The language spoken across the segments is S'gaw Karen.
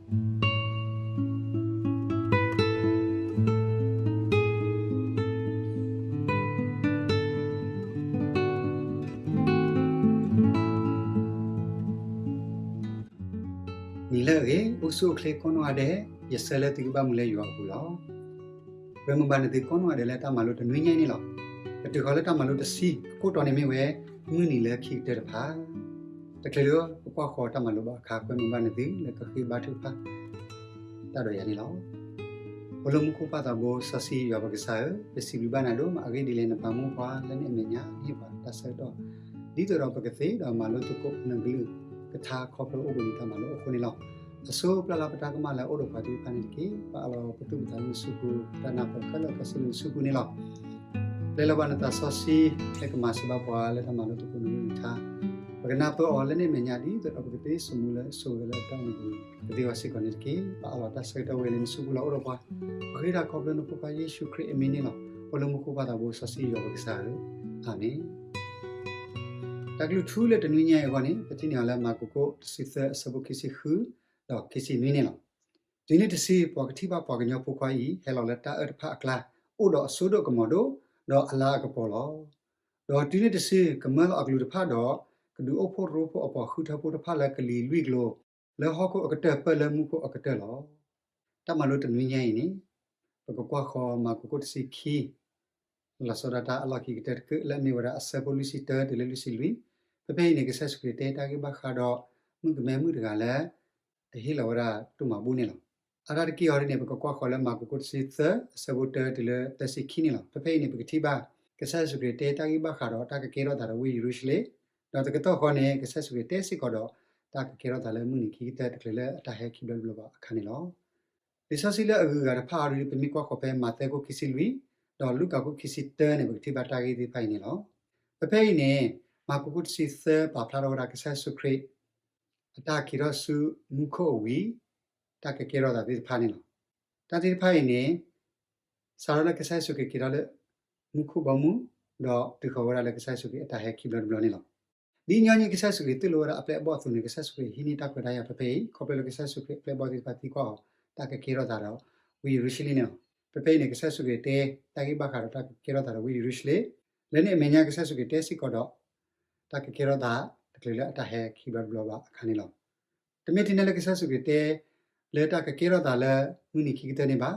နံၤလၢအဂ့ၤ အိၣ်ဆူၣ်အိၣ်ချ့ကိးနီၢ်ဂၤဒဲး, ယဆၢလၢသုကဘၣ်မုာ်လၢယွၤအပူၤလီၤ. ကွဲမုာ်ဘၣ်နသုကိးနီၢ်ဂၤဒဲးလၢတၢ်မၤလိတနွံညါအံၤန့ၣ်လီၤ. ပတုၤဃီၤလၢတၢ်မၤလိတဆံ အခိၣ်တီန့ၣ်မ့ၢ်ဝဲ မုၢ်နံၤလၢခံကတၢၢ်တဖၣ်. တချုးလၢပကွၢ်ဃီၤတၢ်မၤလိဘၣ်အခါ ကွဲမုာ်ဘၣ်နသုလၢကဃ့ဘါထုကဖၣ် တၢ်ဒီးယၤန့ၣ်လီၤ. အိၣ်လၢမူခိၣ်ပၢ်သးဘိစီဆှံယွၤပကစၢ်ဧၢ, ပစံးဘျုးဘၣ်နၤဒိၣ်မး အဂ့ၢ်ဒ်လဲၣ်နပာ်မူပှၤလၢနအမဲာ်ညါ နဟ့ၣ်ပှၤတၢ်ဆၢကတီၢ် ဒ်သိးဒီးပကသ့ဒီးမၤလိသကိးနကလုၢ်ကထါခီဖျိအိၣ်ဘှံးနံၤတၢ်မၤလိအဃိန့ၣ်လီၤ. အဆိပျၢ်လၢပတၢ်ကမၣ်လၢအအိၣ်ဒီးပှၤသ့ၣ်တဖၣ်န့ၣ်တက့ၢ်. ပအးလီၤပသူၣ်ပသးလၢနစုပူၤ, ပတၢ်နၢ်ပၢၢ်ခဲလၢာ်ခဲဆ့လၢနစုပူၤန့ၣ်လီၤ. ပျဲလီၤဘၣ်နသးစီဆှံ လၢကမၤစၢၤဘၣ်ပှၤလၢတၢ်မၤလိသကိးနကလုၢ်ကထါ, ပကနၢ်ပၢၢ်အီၤလၢနအမဲာ်ညါ ဒ်သိးဒီးပကသ့စိာ်မူလၢစိၤဝဲလၢတၢ်အိၣ်မူပူၤ ကသ့ဝဲစ့ၢ်ကီးန့ၣ်တက့ၢ်. ပအးလီၤတၢ်ဆၢကတီၢ်ဝဲလၢနစုပူၤလီၤ အိၣ်ဒီးပှၤ, ပဃ့တၢ်ခီဖျိနဖိခွါယ့ၣ်ၡူးခရံာ်အမံၤန့ၣ်လီၤ. အိၣ်လၢမူခိၣ်ပၢ်သးဘိစီဆှံယွၤပကစၢ်ဧၢ, အၤမ့ၣ်. တၢ်ကလုၢ်ထူလၢတနွံညါအံၤအဂီၢ်န့ၣ် ပထံၣ်န့ၢ်အီၤလၢမၢ်ကူးခိၣ်တဆံသၢအဆၢဖိခံဆံဃု ဒီးခံဆံနွံန့ၣ်လီၤ. တုၤနုၤတစု ပှၤကထံၣ်ဘၣ်ပှၤကညီဖိခွါအံၤ ဟဲလီၤလၢတၢ်အၢၣ်တဖၣ်အကျါ, အိၣ်ဒီးအစိဒိၣ်ကမီၤဒိၣ်, ဒီးအလၤအကပီၤလီၤ. ဒီးတုၤနုၤတစု ကမၢလီၤအကလူးတဖၣ်ဒီး ကဒုးအိၣ်ဖှိၣ်ရိဖှိၣ်အပှၤဃုထၢဖိတဖၣ်လၢကလံၤလွံၢ်ကလိ လၢဟီၣ်ခိၣ်အကတၢၢ်ပၢၢ်လၢမူခိၣ်အကတၢၢ်လီၤ. တၢ်မၤလိတနွံညါအံၤန့ၣ် ပကကွၢ်ဃီၤမၢ်ကူးခိၣ်တဆံခံ လီၤဆီဒၣ်တၢ်အလီၢ်ခံကတၢၢ်တခါ လၢအမ့ၢ်ဝဲဒၣ်အဆၢဖိလွံၢ်ဆံတၢတုၤလၢလွံၢ်ဆံလွံၢ်, ဖဲဖဲအံၤန့ၣ် ကစၢ်ယ့ၣ်ၡူးခရံာ်တဲတၢ်ဂ့ၢ်ဘၣ်ဃးဒီး မုၣ်ကမဲမုၣ်တဂၤလၢ အဟ့ၣ်လီၤဝဲဒၣ်တိၢ်မၤဘူၣ်န့ၣ်လီၤ. အါတက့ၢ်အီၤဒ်န့ၣ် ပကကွၢ်ဃီၤလၢမၢ်ကူးခိၣ်တဆံသၢ အဆၢဖိတၢတုၤလၢသၢဆံခံန့ၣ်လီၤ. ဖဲဖဲအံၤန့ၣ် ပကထံၣ်ဘၣ် ကစၢ်ယ့ၣ်ၡူးခရံာ်တဲတၢ်ဂ့ၢ်ဘၣ်ဃးဒီးတၢ်ကကဲထီၣ်သးဒီးဝ့ၢ်ယရူၤၡလ့ၣ်, ဒီးတကတီၢ်ဃီန့ၣ် ကစၢ်ယ့ၣ်ၡူးခရံာ်တဲစ့ၢ်ကီးဒီး တၢ်ကကဲထီၣ်သးလၢမုၢ်နံၤခံကတၢၢ်တချုးလၢအတၢ်ဟဲခံဘျီတဘျီဘၣ်အခါန့ၣ်လီၤ. လံာ်စီဆှံလၢအဂုၤအဂၤတဖၣ်အံၤဒီး ပမ့ၢ်ကွၢ်ဃီၤဖဲမးသဲခိၣ်ခံဆံလွံၢ် ဒီးလူၤကၣ်ခိၣ်ခံဆံတၢန့ၣ် ပကထံၣ်ဘၣ်တၢ်ဂ့ၢ်သ့ၣ်တဖၣ်အံၤန့ၣ်လီၤ. ဖဲဖဲအံၤန့ၣ် မၢ်ကူးခိၣ်တဆံသၢ ပာ်ဖျါထီၣ်ဝဲဒၣ်ကစၢ်ယ့ၣ်ၡူးခရံာ် အတၢ်က့ၤထီၣ်ဆူမူခိၣ်အဝံၤ တၢ်ကကဲထီၣ်သးသ့ၣ်တဖၣ်န့ၣ်လီၤ. တၢ်သ့ၣ်တဖၣ်အံၤန့ၣ် စးထီၣ်လၢကစၢ်ယ့ၣ်ၡူးခရံာ်က့ၤထီၣ်လၢ မူခိၣ်ဘီမုၢ်, ဒီးတုၤဃီၤဝဲဒၣ်လၢကစၢ်ယ့ၣ်ၡူးခရံာ်အတၢ်ဟဲခံဘျီတဘျီန့ၣ်လီၤ. ဒ်ညီနုၢ်ကစၢ်ယ့ၣ်ၡူးခရံာ်သိၣ်လိဝဲဒၣ်အပျဲၢ်အဘီၣ်အသိးန့ၣ် ကစၢ်ယ့ၣ်ၡူးခရံာ်ဟံးန့ၢ်တၢ်ခွဲးတၢ်ယာ်ဖဲဖဲအံၤ ခီဖျိလၢကစၢ်ယ့ၣ်ၡူးခရံာ်အပျဲၢ်အဘီၣ်သ့ၣ်တဖၣ်သံကွၢ်အီၤ တၢ်ကကဲထီၣ်သးဒီးဝ့ၢ်ယရူၤၡလ့ၣ်န့ၣ်လီၤ. ဖဲဖဲအံၤန့ၣ် ကစၢ်ယ့ၣ်ၡူးခရံာ်တဲတၢ်ဂ့ၢ်ဘၣ်ဃးဒီးတၢ်ကကဲထီၣ်သးဒီးဝ့ၢ်ယရူၤၡလ့ၣ်, လၢန့ၣ်အမဲာ်ညါကစၢ်ယ့ၣ်ၡူးခရံာ်တဲစ့ၢ်ကီးဒီး တၢ်ကကဲထီၣ်သးတချုးလၢအတၢ်ဟဲခံဘျီတဘျီဘၣ်အခါန့ၣ်လီၤ. တမ့ၢ်ထဲန့ၣ်လၢကစၢ်ယ့ၣ်ၡူးခရံာ်တဲ လၢတၢ်ကကဲထီၣ်သးလၢမုၢ်နံၤခံကတၢၢ်န့ၣ်ဘၣ်,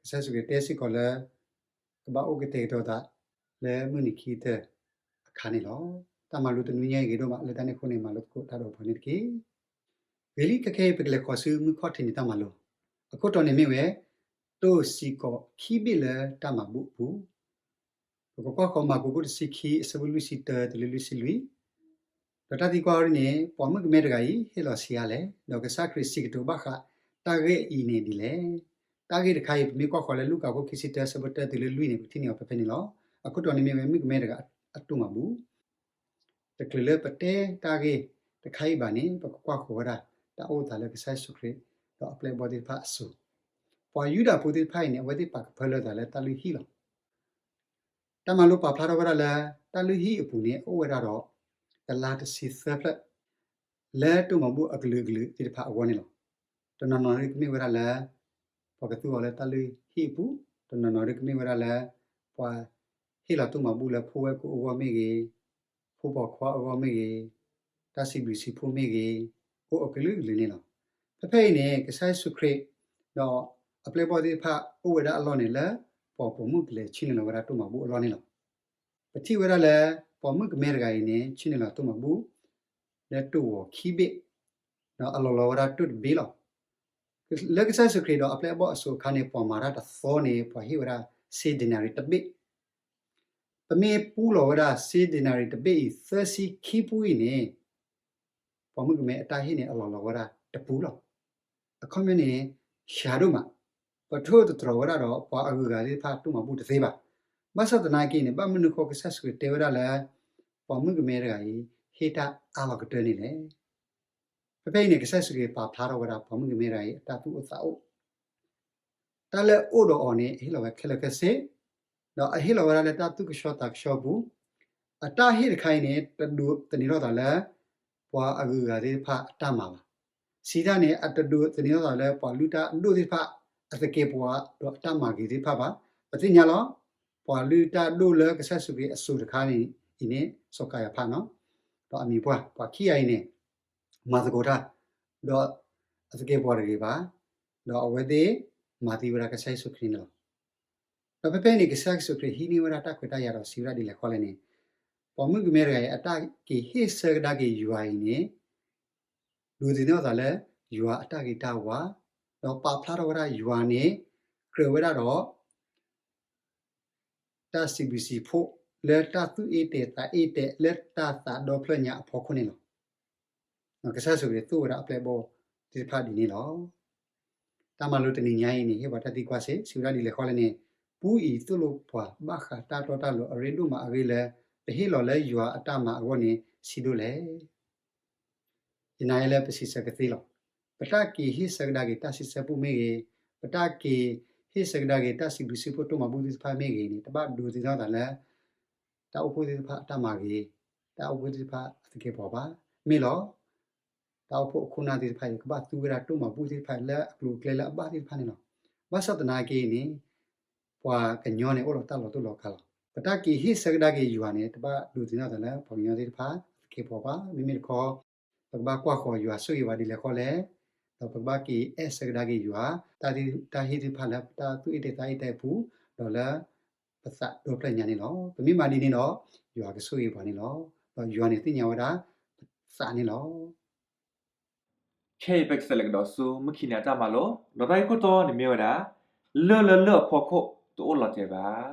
ကစၢ်ယ့ၣ်ၡူးခရံာ်တဲစ့ၢ်ကီးလၢ ကဘၣ်အိၣ်ကတဲာ်ကတီၤသးလၢမုၢ်နံၤခံကတၢၢ်အခါန့ၣ်လီၤ. တၢ်မၤလိတနွံညါအံၤဂ့ၤဒိၣ်မး လၢတၢ်န့ၣ်အဃိန့ၣ် မၤလိသကိးတၢ်ဒီးပှၤန့ၣ်တက့ၢ်. ဂ့ၤလံ ခဲခဲအံၤ ပကလဲၤဃီၤဆူမုၢ်ခီၣ်ထံးန့ၣ်တၢ်မၤလိ, အခိၣ်တီန့ၣ်မ့ၢ်ဝဲ တိၢ်စံၣ်ကီးခံဘ့ၣ်လၢတၢ်မၤဘူၣ်အပူၤ ပကကွၢ်ဃီၤမၢ်ကူးခိၣ်တဆံခံ အဆၢဖိလွံၢ်ဆံတၢတုၤလၢလွံၢ်ဆံလွံၢ်, ဒီးတၢ်သံကွၢ်အီၤဒ်န့ၣ် ပှၤမုၣ်ကမဲတဂၤအံၤ ဟ့ၣ်လီၤဆံးအါလဲၣ်, ဒီးကစၢ်ခရံာ်စံးကတိၤဘၣ်ဃးတၢ်ဂ့ၢ်အံၤန့ၣ်ဒ်လဲၣ်. တၢ်ဂ့ၢ်တခါအံၤ ပမ့ၢ်ကွၢ်ဃီၤလၢလူၤကၣ်ခိၣ်ခံဆံတၢ အဆၢဖိတၢတုၤလၢလွံၢ်န့ၣ် ပကထံၣ်န့ၢ်အီၤဖဲဖဲန့ၣ်လီၤ. အခိၣ်တီန့ၣ်မ့ၢ်ဝဲမုၣ်ကမဲတဂၤအတိၢ်မၤဘူၣ် တချုးလၢပတဲတၢ်ဂ့ၢ်တခါအံၤဘၣ်န့ၣ် ပကကွၢ်ဃီၤဝဲဒၣ် တၢ်အိၣ်သးလၢကစၢ်ယ့ၣ်ၡူးခရံာ် ဒီးအပျဲၢ်အဘီၣ်သ့ၣ်တဖၣ်အစိၤ, ပှၤယူဒၤဖိသ့ၣ်တဖၣ်အံၤန့ၣ် အဝဲသ့ၣ်ပာ်ကဖၢလၢသးလၢတၢ်လုၢ်ဟံၣ်လီၤ. တၢ်မၤလိပာ်ဖျါထီၣ်ဝဲဒၣ်လၢ တၢ်လုၢ်ဟံၣ်အပူၤန့ၣ် အအိၣ်ဝဲဒၣ်ဒီး တလါတဆံသၢဖျၢၣ် လၢတိၢ်မၤဘူၣ်အကလုာ်ကလုာ်သ့ၣ်တဖၣ်အဂီၢ်န့ၣ်လီၤ. တနီၤနီၤဒ်ကမ့ၢ်ဝဲဒၣ်လၢ ပှၤကသူအီၤလၢတၢ်လုၢ်ဟံၣ်အပူၤ, တနီၤနီၤဒ်ကမ့ၢ်ဝဲဒၣ်လၢ ပှၤဟ့ၣ်လီၤတိၢ်မၤဘူၣ်လၢဖိဝဲၢ်ကိာ်အဂီၢ်မ့ၢ်ဂ့ၤ, ဖိပိာ်ခွါအဂီၢ်မ့ၢ်ဂ့ၤ, တၢ်စံးဘျုးစံးဖှိၣ်မ့ၢ်ဂ့ၤ, အိၣ်အကလုာ်ကလုာ်န့ၣ်လီၤ. ဖဲဖဲအံၤန့ၣ် ကစၢ်ယ့ၣ်ၡူးခရံာ် ဒီးအပျဲၢ်အဘီၣ်သ့ၣ်တဖၣ်အိၣ်ဝဲဒၣ်အလီၢ်န့ၣ်လၢ ပှၤပိာ်မုၣ်ကလဲၤဆ့ၣ်နီၤလီၤဝဲဒၣ်တိၢ်မၤဘူၣ်အလီၢ်န့ၣ်လီၤ. ပထံၣ်ဝဲဒၣ်လၢ ပှၤမုၣ်ကမဲတဂၤအံၤန့ၣ် ဆ့ၣ်နီၤလီၤတိၢ်မၤဘူၣ် လၢတိၢ်ဂီၤခံဘ့ၣ်, ဒီးအလီၢ်လီၤဝဲဒၣ်တိၢ်တဘ့ၣ်လီၤ. လၢကစၢ်ယ့ၣ်ၡူးခရံာ်ဒီးအပျဲၢ်အဘီၣ်အစိၤအခါန့ၣ် ပှၤမၤတၢ်တသီန့ၣ် ပှၤဟ့ၣ်ဝဲဒၣ် ဆ့ဒ့နၤရံၤတဘ့ၣ်. ပမ့ၢ်ပူလီၤဝဲဒၣ် ဆ့ဒ့နၤရံၤတဘ့ၣ်အံၤ သၢဆံခံပူအံၤန့ၣ် ပှၤမုၣ်ကမဲအတၢ်ဟ့ၣ်န့ၣ် အလီၢ်လီၤဝဲဒၣ်တပူလီၤ. အခီပညီန့ၣ် စှၤဒိၣ်မး, ပထိၣ်သတြီၤဝဲဒၣ်ဒီးပှၤအဂုၤအဂၤသ့ၣ်တဖၣ်တိၢ်မၤဘူၣ်တသ့ဘၣ်. ဘၣ်ဆၣ်သနာ်က့န့ၣ် ဘၣ်မနုၤဃိကစၢ်ယ့ၣ်ၡူးခရံာ်တဲဝဲဒၣ်လၢ ပှၤမုၣ်ကမဲတဂၤအံၤ ဟ့ၣ်တၢ်အါလီၤကတၢၢ်န့ၣ်လဲၣ်. ဖဲဖဲအံၤန့ၣ် ကစၢ်ယ့ၣ်ၡူးခရံာ်ပာ်ဖျါထီၣ်ဝဲဒၣ် ပှၤမုၣ်ကမဲတဂၤအံၤ အတၢ်သူၣ်အိၣ်သးအိၣ် တၢ်လၢအအိၣ်ဒီးအီၤန့ၣ် အဟ့ၣ်လီၤဝဲခဲလၢာ်ခဲဆ့, ဒီးအဟ့ၣ်လီၤဝဲဒၣ်လၢတၢ်သူၣ်ကဆှီသးကဆှီအပူၤ, အတၢ်ဟ့ၣ်တခါအံၤန့ၣ် တဒိးသန့ၤထီၣ်သးလၢ ပှၤအဂုၤအဂၤသ့ၣ်တဖၣ်အတၢ်မၤဘၣ်. စံးတၢ်န့ၣ် အတဒိးသန့ၤထီၣ်သးလၢပှၤလုၢ်တၢ်အဒိၣ်သ့ၣ်တဖၣ် အသကဲာ်ပဝးဒီးအတၢ်မၤဂ့ၤသ့ၣ်တဖၣ်ဘၣ်. ပသ့ၣ်ညါလီၤ. ပှၤလုၢ်တၢ်ဒိၣ်လၢကစၢ်ယ့ၣ်ၡူးခရံာ်အစိၤတခါန့ၣ်အံၤန့ၣ် စီၤကၤယၤဖးန့ၣ်လီၤ. ဒီးအမံၤပှၢ် ပှၤခံဂၤအံၤန့ၣ် မၤသကိးတၢ် ဒီးအသကဲာ်ပဝးတဂ့ၤဘၣ်, ဒီးအဝဲသ့ၣ်မၤသံဝဲဒၣ်ကစၢ်ယ့ၣ်ၡူးခရံာ်န့ၣ်လီၤ. ဒီးဖဲဖဲအံၤန့ၣ် ကစၢ်ယ့ၣ်ၡူးခရံာ်ဟံးန့ၢ်ဝဲဒၣ်တၢ်ခွဲးတၢ်ယာ်ဒီးစံးဝဲဒၣ်ဒ်လဲၣ်ဃီလဲၣ်န့ၣ်, ပှၤမုၣ်ကမဲတဂၤအံၤ အတၢ်က့ၤဟ့ၣ်ဆၢကဒါက့ၤယွၤအံၤန့ၣ် ဒိးသန့ၤထီၣ်သးလၢ ယွၤအတၢ်ဂ့ၤတၢ်ဝါ, ဒီးပာ်ဖျါထီၣ်ဝဲဒၣ်ယွၤန့ၣ် ကြၢးဝဲဒၣ်ဒီး တၢ်စံးဘျုးစံးဖှိၣ်လၢတၢ်သူၣ်အ့ၣ်တဲာ်သးအ့ၣ်တဲာ်လၢတၢ်သးဒီဖျၢၣ်ညါအဖီခိၣ်န့ၣ်လီၤ. ကစၢ်ယ့ၣ်ၡူးခရံာ်သိၣ်ဝဲဒၣ်အပျဲၢ်အဘီၣ်သ့ၣ်တဖၣ်ဒ်န့ၣ်လီၤ. တၢ်မၤလိတနံၤညါအံၤန့ၣ် ဟ့ၣ်ပှၤတၢ်သံကွၢ်စ့ၢ်, စံးဝဲဒၣ်ဒ်လဲၣ်ဃီလဲၣ်န့ၣ်, ပူအံၤသိၣ်လိပှၤဘၣ်ဃးတၢ်တီတၢ်လိၤအရ့ဒိၣ်မးအဂ့ၢ်လၢ ပဟ့ၣ်လီၤလၢယွၤအတၢ်မၤအဂီၢ်န့ၣ် ဆံးဒိၣ်လဲၣ်. ယနာ်လၢပစံးဆၢကသ့လီၤ. ပတၢ်က့ၤဟ့ၣ်ဆၢကဒါက့ၤတၢ်စံးဆၢပူမ့ၢ်ဂ့ၤ, ပတၢ်က့ၤဟ့ၣ်ဆၢကဒါက့ၤတၢ်စံးဘျုးစံးဖှိၣ်တိၢ်မၤဘူၣ်သ့ၣ်တဖၣ်မ့ၢ်ဂ့ၤန့ၣ် တဘၣ်ဒိးသန့ၤထီၣ်သးလၢ တၢ်အိၣ်ဖှိၣ်သ့ၣ်တဖၣ်အတၢ်မၤဂ့ၤ, တၢ်အိၣ်ဖှိၣ်သ့ၣ်တဖၣ်အသကဲာ်ပဝးဘၣ်. မ့ၢ်လီၤ. တၢ်အိၣ်ဖှိၣ်အခိၣ်အနၢ်သ့ၣ်တဖၣ်အံၤ ကဘၣ်သူဝဲဒၣ်တိၢ်မၤဘူၣ်သ့ၣ်တဖၣ်လၢအကျိၤအကျဲလၢအဘၣ်သ့ၣ်တဖၣ်န့ၣ်လီၤ. ဘၣ်ဆၣ်သနာ်က့န့ၣ် ပှၤကညီန့ၣ် အိၣ်ဒီးတၢ်လီၤတိၢ်လီၤကးလီၤ. ပတၢ်က့ၤဟ့ၣ်ဆၢကဒါက့ၤယွၤန့ၣ် တဘၣ်ဒိးသန့ၤထီၣ်သးလၢပှၤကညီသ့ၣ်တဖၣ်အသကဲာ်ပဝးဘၣ်. မ့မ့ၢ်တခီ ပကဘၣ်ကွၢ်ဃီၤယွၤဆိၣ်ဂ့ၤပှၤဒ်လဲၣ်ဃီလဲၣ်, ဒီးပကဘၣ်က့ၤအဲၣ်ဆၢကဒါက့ၤယွၤ တၢ်ဟ့ၣ်သ့ၣ်တဖၣ်လၢပတၢ်သူၣ်အ့ၣ်တဲာ်သးအ့ၣ်တဲာ်အပူၤ, ဒီးလၢပသးဒီဖျၢၣ်ညါန့ၣ်လီၤ. ပမ့ၢ်မၤဒ်န့ၣ်ဒီး ယွၤကဆိၣ်ဂ့ၤပှၤန့ၣ်လီၤ. ဒီးယွၤန့ၣ်သ့ၣ်ညါဝဲဒၣ်ပသးန့ၣ်လီၤ. ခဲအံၤပကစးလဲၤကဒီးဆူမုၢ်ခံနံၤအတၢ်မၤလိ, ဒီးတၢ်ဂ့ၢ်ခိၣ်တီန့ၣ်မ့ၢ်ဝဲဒၣ် လၢၢ်လၢလၢၢ်အဖီခိၣ်တအိၣ်လီၤတဲာ်ဘၣ်.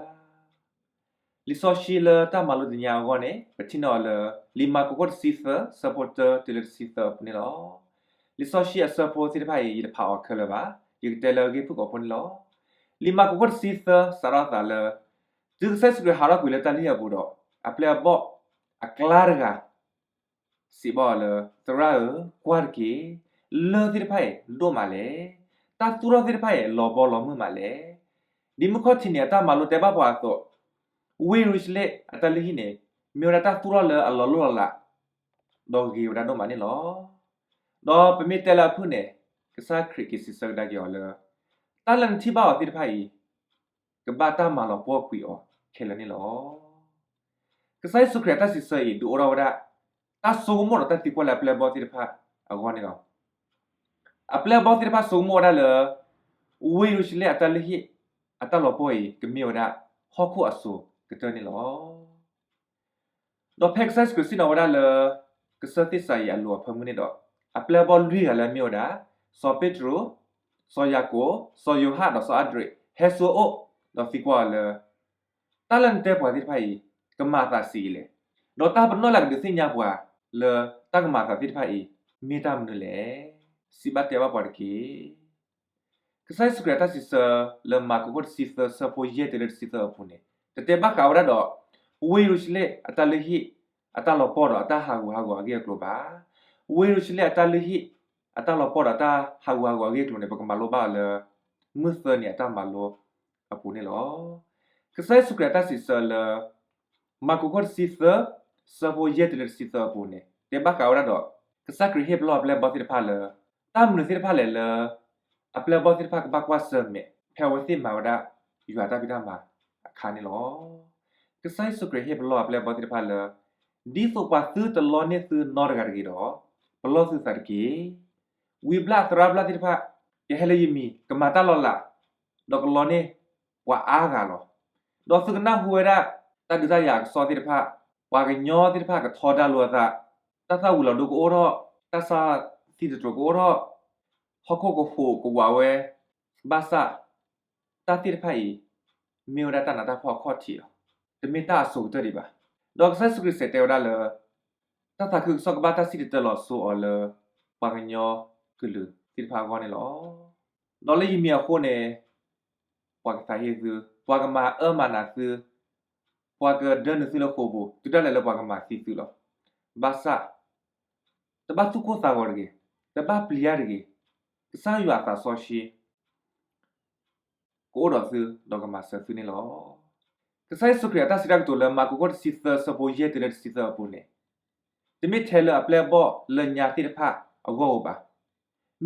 လံာ်စီဆှံလၢတၢ်မၤလိတနံၤညါအဂီၢ်န့ၣ် ပထံၣ်န့ၢ်အီၤလၢ လံာ်မၢ်ကူးခိၣ်တဆံသၢ ဆၢဖိတၢတုၤလၢတဆံသၢအပူၤန့ၣ်လီၤ. လံာ်စီဆှံအဆၢဖိသ့ၣ်တဖၣ်အံၤ ယတဖးအီၤခဲလၢာ်ဘၣ်, ယကတဲလၢအဂ့ၢ်ဖုၣ်ကိာ်ဖိန့ၣ်လီၤ. လံာ်မၢ်ကူးခိၣ်တဆံသၢ စးထီၣ်သးလၢ တုၤကစၢ်ယ့ၣ်ၡူးခရံာ်ဟးထီၣ်ကွံာ်လၢတၢ်လုၢ်ဟံၣ်အပူၤဒီး အပျဲၢ်အဘီၣ်အကျါတဂၤ စံးဘၣ်အီၤလၢ သရၣ်ဧၢ, ကွၢ်တက့ၢ်, လၢၢ်သ့ၣ်တဖၣ်အံၤဒိၣ်မးလဲၣ်. တၢ်သူၣ်ထီၣ်သ့ၣ်တဖၣ်အံၤ လီၤဘီလီၤမုၢ်မးလဲၣ်. ဒ်မုၢ်ခီၣ်ထံးန့ၣ် အတၢ်မၤလိတဲဘၣ်ပှၤအသိး, ဝ့ၢ်ယရူၤၡလ့ၣ်အတၢ်လုၢ်ဟံၣ်န့ၣ် မ့ၢ်ဝဲဒၣ်တၢ်သူၣ်ထီၣ်လၢအလီၤလိၢ်လီၤလး ဒီးဂ့ၤဝဲဒၣ်ဒိၣ်မးန့ၣ်လီၤ. ဒီးပမ့ၢ်တဲလၢအဖုၣ်န့ၣ် ကစၢ်ခရံာ်က့ၤစံးဆၢကဒါက့ၤအီၤလၢ တၢ်လၢနထံၣ်ဘၣ်အီၤသ့ၣ်တဖၣ်အံၤ ကဘၣ်တၢ်မၤလီၤပှီၢ်ကွံာ်အီၤခဲလၢာ်န့ၣ်လီၤ. ကစၢ်ယ့ၣ်ၡူးခရံာ်အတၢ်စံးဆၢအံၤ ဒုးအိၣ်ထီၣ်ဝဲဒၣ် တၢ်ဆိကမိၣ်ဒီးတၢ်သံကွၢ်လၢအပျဲၢ်အဘီၣ်သ့ၣ်တဖၣ်အဂီၢ်န့ၣ်လီၤ. အပျဲၢ်အဘီၣ်သ့ၣ်တဖၣ်ဆိကမိၣ်ဝဲဒၣ်လၢ ဝ့ၢ်ယရူၤၡလ့ၣ်အတၢ်လုၢ်ဟံၣ် အတၢ်လီၤပှီၢ်အံၤ ကမ့ၢ်ဝဲဒၣ်ဟီၣ်ခိၣ်အစိၤကတၢၢ်န့ၣ်လီၤ. ဒီးဖဲကစၢ်ယ့ၣ်ၡူးခရံာ်စံၣ်ညီၣ်ဝဲဒၣ်လၢ ကစၢၢ်သ့ၣ်စၤယံးအလိၤအဖၢမုၢ်န့ၣ်ဒီး အပျဲၢ်အဘီၣ်လွံၢ်ဂၤလၢအမ့ၢ်ဝဲဒၣ် စီၤပ့းတရူး, စီၤယၤကိာ်, စီၤယိၤဟၣ်ဒီးစီၤအၤဒြ့း ဟဲဆူအအိၣ် ဒီးသံကွၢ်အီၤလၢ တၢ်လၢနတဲပှၤသ့ၣ်တဖၣ်အံၤ ကမၤအသးဆံးအံၤလဲၣ်. ဒီးတၢ်ပနီၣ်လၢအကဒုးသ့ၣ်ညါပှၤလၢတၢ်ကမၤအသးသ့ၣ်တဖၣ်အံၤ မ့ၢ်တၢ်မနုၤလဲၣ်. စံးဘၣ်တဲဘၣ်ပှၤတက့ၢ်. ကစၢ်ယ့ၣ်ၡူးခရံာ်အတၢ်စံးဆၢလၢမၢ်ကူးခိၣ်တဆံသၢဆၢဖိယဲၢ်တုၤလၢတဆံသၢအပူၤန့ၣ် တတဲဘၣ်ဃးဝဲဒၣ်ဒီး ဝ့ၢ်ယရူၤၡလ့ၣ်အတၢ်လုၢ်ဟံၣ် အတၢ်လီၤပှီၢ်ဒီးအတၢ်ဟးဂူာ်ဟးဂီၤအဂ့ၢ်အကျိၤဘၣ်. ဝ့ၢ်ယရူၤၡလ့ၣ်အတၢ်လုၢ်ဟံၣ် အတၢ်လီၤပှီၢ်ဒီးအတၢ်ဟးဂူာ်ဟးဂီၤအဂ့ၢ်အကျိၤန့ၣ် ပကမၤလိဘၣ်အီၤလၢ မုၢ်သၢနံၤအတၢ်မၤလိအပူၤန့ၣ်လီၤ. ကစၢ်ယ့ၣ်ၡူးခရံာ်အတၢ်စံးဆၢလၢ မၢ်ကူးခိၣ်တဆံသၢ ဆၢဖိယဲၢ်တုၤလၢတဆံသၢအပူၤန့ၣ် တဲဘၣ်ဃးဝဲဒၣ်ဒီး ကစၢ်ခရံာ်ဟ့ၣ်ပလီၢ်အပျဲၢ်အဘီၣ်သ့ၣ်တဖၣ်လၢ တၢ်မနုၤသ့ၣ်တဖၣ်လဲၣ်လၢ အပျဲၢ်အဘီၣ်သ့ၣ်တဖၣ်ကဘၣ်ကွၢ်ဆၢၣ်မဲာ် ဖဲအဝဲသ့ၣ်မၤဝဲဒၣ် ယွၤအတၢ်ဖံးတၢ်မၤအခါန့ၣ်လီၤ. ကစၢ်ယ့ၣ်ၡူးခရံာ်ဟ့ၣ်ပလီၢ်အပျဲၢ်အဘီၣ်သ့ၣ်တဖၣ်လၢ ဒ်သိးပှၤသုတလီန့ၢ်သုနီတဂၤတဂ့ၤဒီး ပလီၢ်သုသးတက့ၢ်. ဝံဘျၣ်သရၣ်ဘျၣ်သ့ၣ်တဖၣ် ကဟဲလၢယမံၤ ကမၤတၢ်လီၤလး ဒီးကလီန့ၢ်ပှၤအါဂၤလီၤ. ဒီးသုကနၢ်ဟူဝဲဒၣ် တၢ်ဒုးတၢ်ယၤအကစီၣ်သ့ၣ်တဖၣ် ပှၤကညီသ့ၣ်တဖၣ်ကထီဒါလိာ်အသး, တၢ်သၣ်ဝံၤလီၤဒိကအိၣ်ထီၣ်, တၢ်ဆါသံသတြိာ်ကအိၣ်ထီၣ်, ဟီၣ်ခိၣ်ကဟူးကဝးဝဲ, ဘၣ်ဆၣ် တၢ်သ့ၣ်တဖၣ်အံၤ မ့ၢ်ဝဲဒၣ်တၢ်နးတၢ်ဖှီၣ်အခီၣ်ထံးလီၤ. တမ့ၢ်တၢ်အစိၤကတၢၢ်ဒံးဘၣ်. ဒီးကစၢ်ယ့ၣ်ၡူးခရံာ်စံးတဲဝဲဒၣ်လၢ တၢ်သးခုကစီၣ်ကဘၣ်တၢ်စံၣ်တဲၤတဲလီၤစိအီၤလၢ ပှၤကညီကလုာ်သ့ၣ်တဖၣ်အဂီၢ်န့ၣ်လီၤ. ဒီးလၢယမံၤအဃိန့ၣ် ပှၤကသးဟ့သု, ပှၤကမၤအၢမၤနးသု, ပှၤကဒၢနုာ်သုလၢဃိာ်ပူၤ တုၤဒၣ်လဲာ်လၢပှၤကမၤသံသုလီၤ. ဘၣ်ဆၣ် တဘၣ်သူၣ်ကိၢ်သးဂီၤတဂ့ၤ, တဘၣ်ပျံၤယၢ်တဂ့ၤ, ကစၢ်ယွၤအသးစီဆှံ ကအိၣ်ဒီးသု ဒီးကမၤစၢၤသုန့ၣ်လီၤ. ကစၢ်ယ့ၣ်ၡူးခရံာ်အတၢ်စံးတၢ်ကတိၤလၢမၢ်ကူးခိၣ်တဆံသၢဆၢဖိယဲၢ်တုၤလၢတဆံသၢအပူၤန့ၣ် တမ့ၢ်ထဲလၢအပျဲၢ်အဘီၣ်လၢညါသ့ၣ်တဖၣ်အဂီၢ်ဧိၤဘၣ်.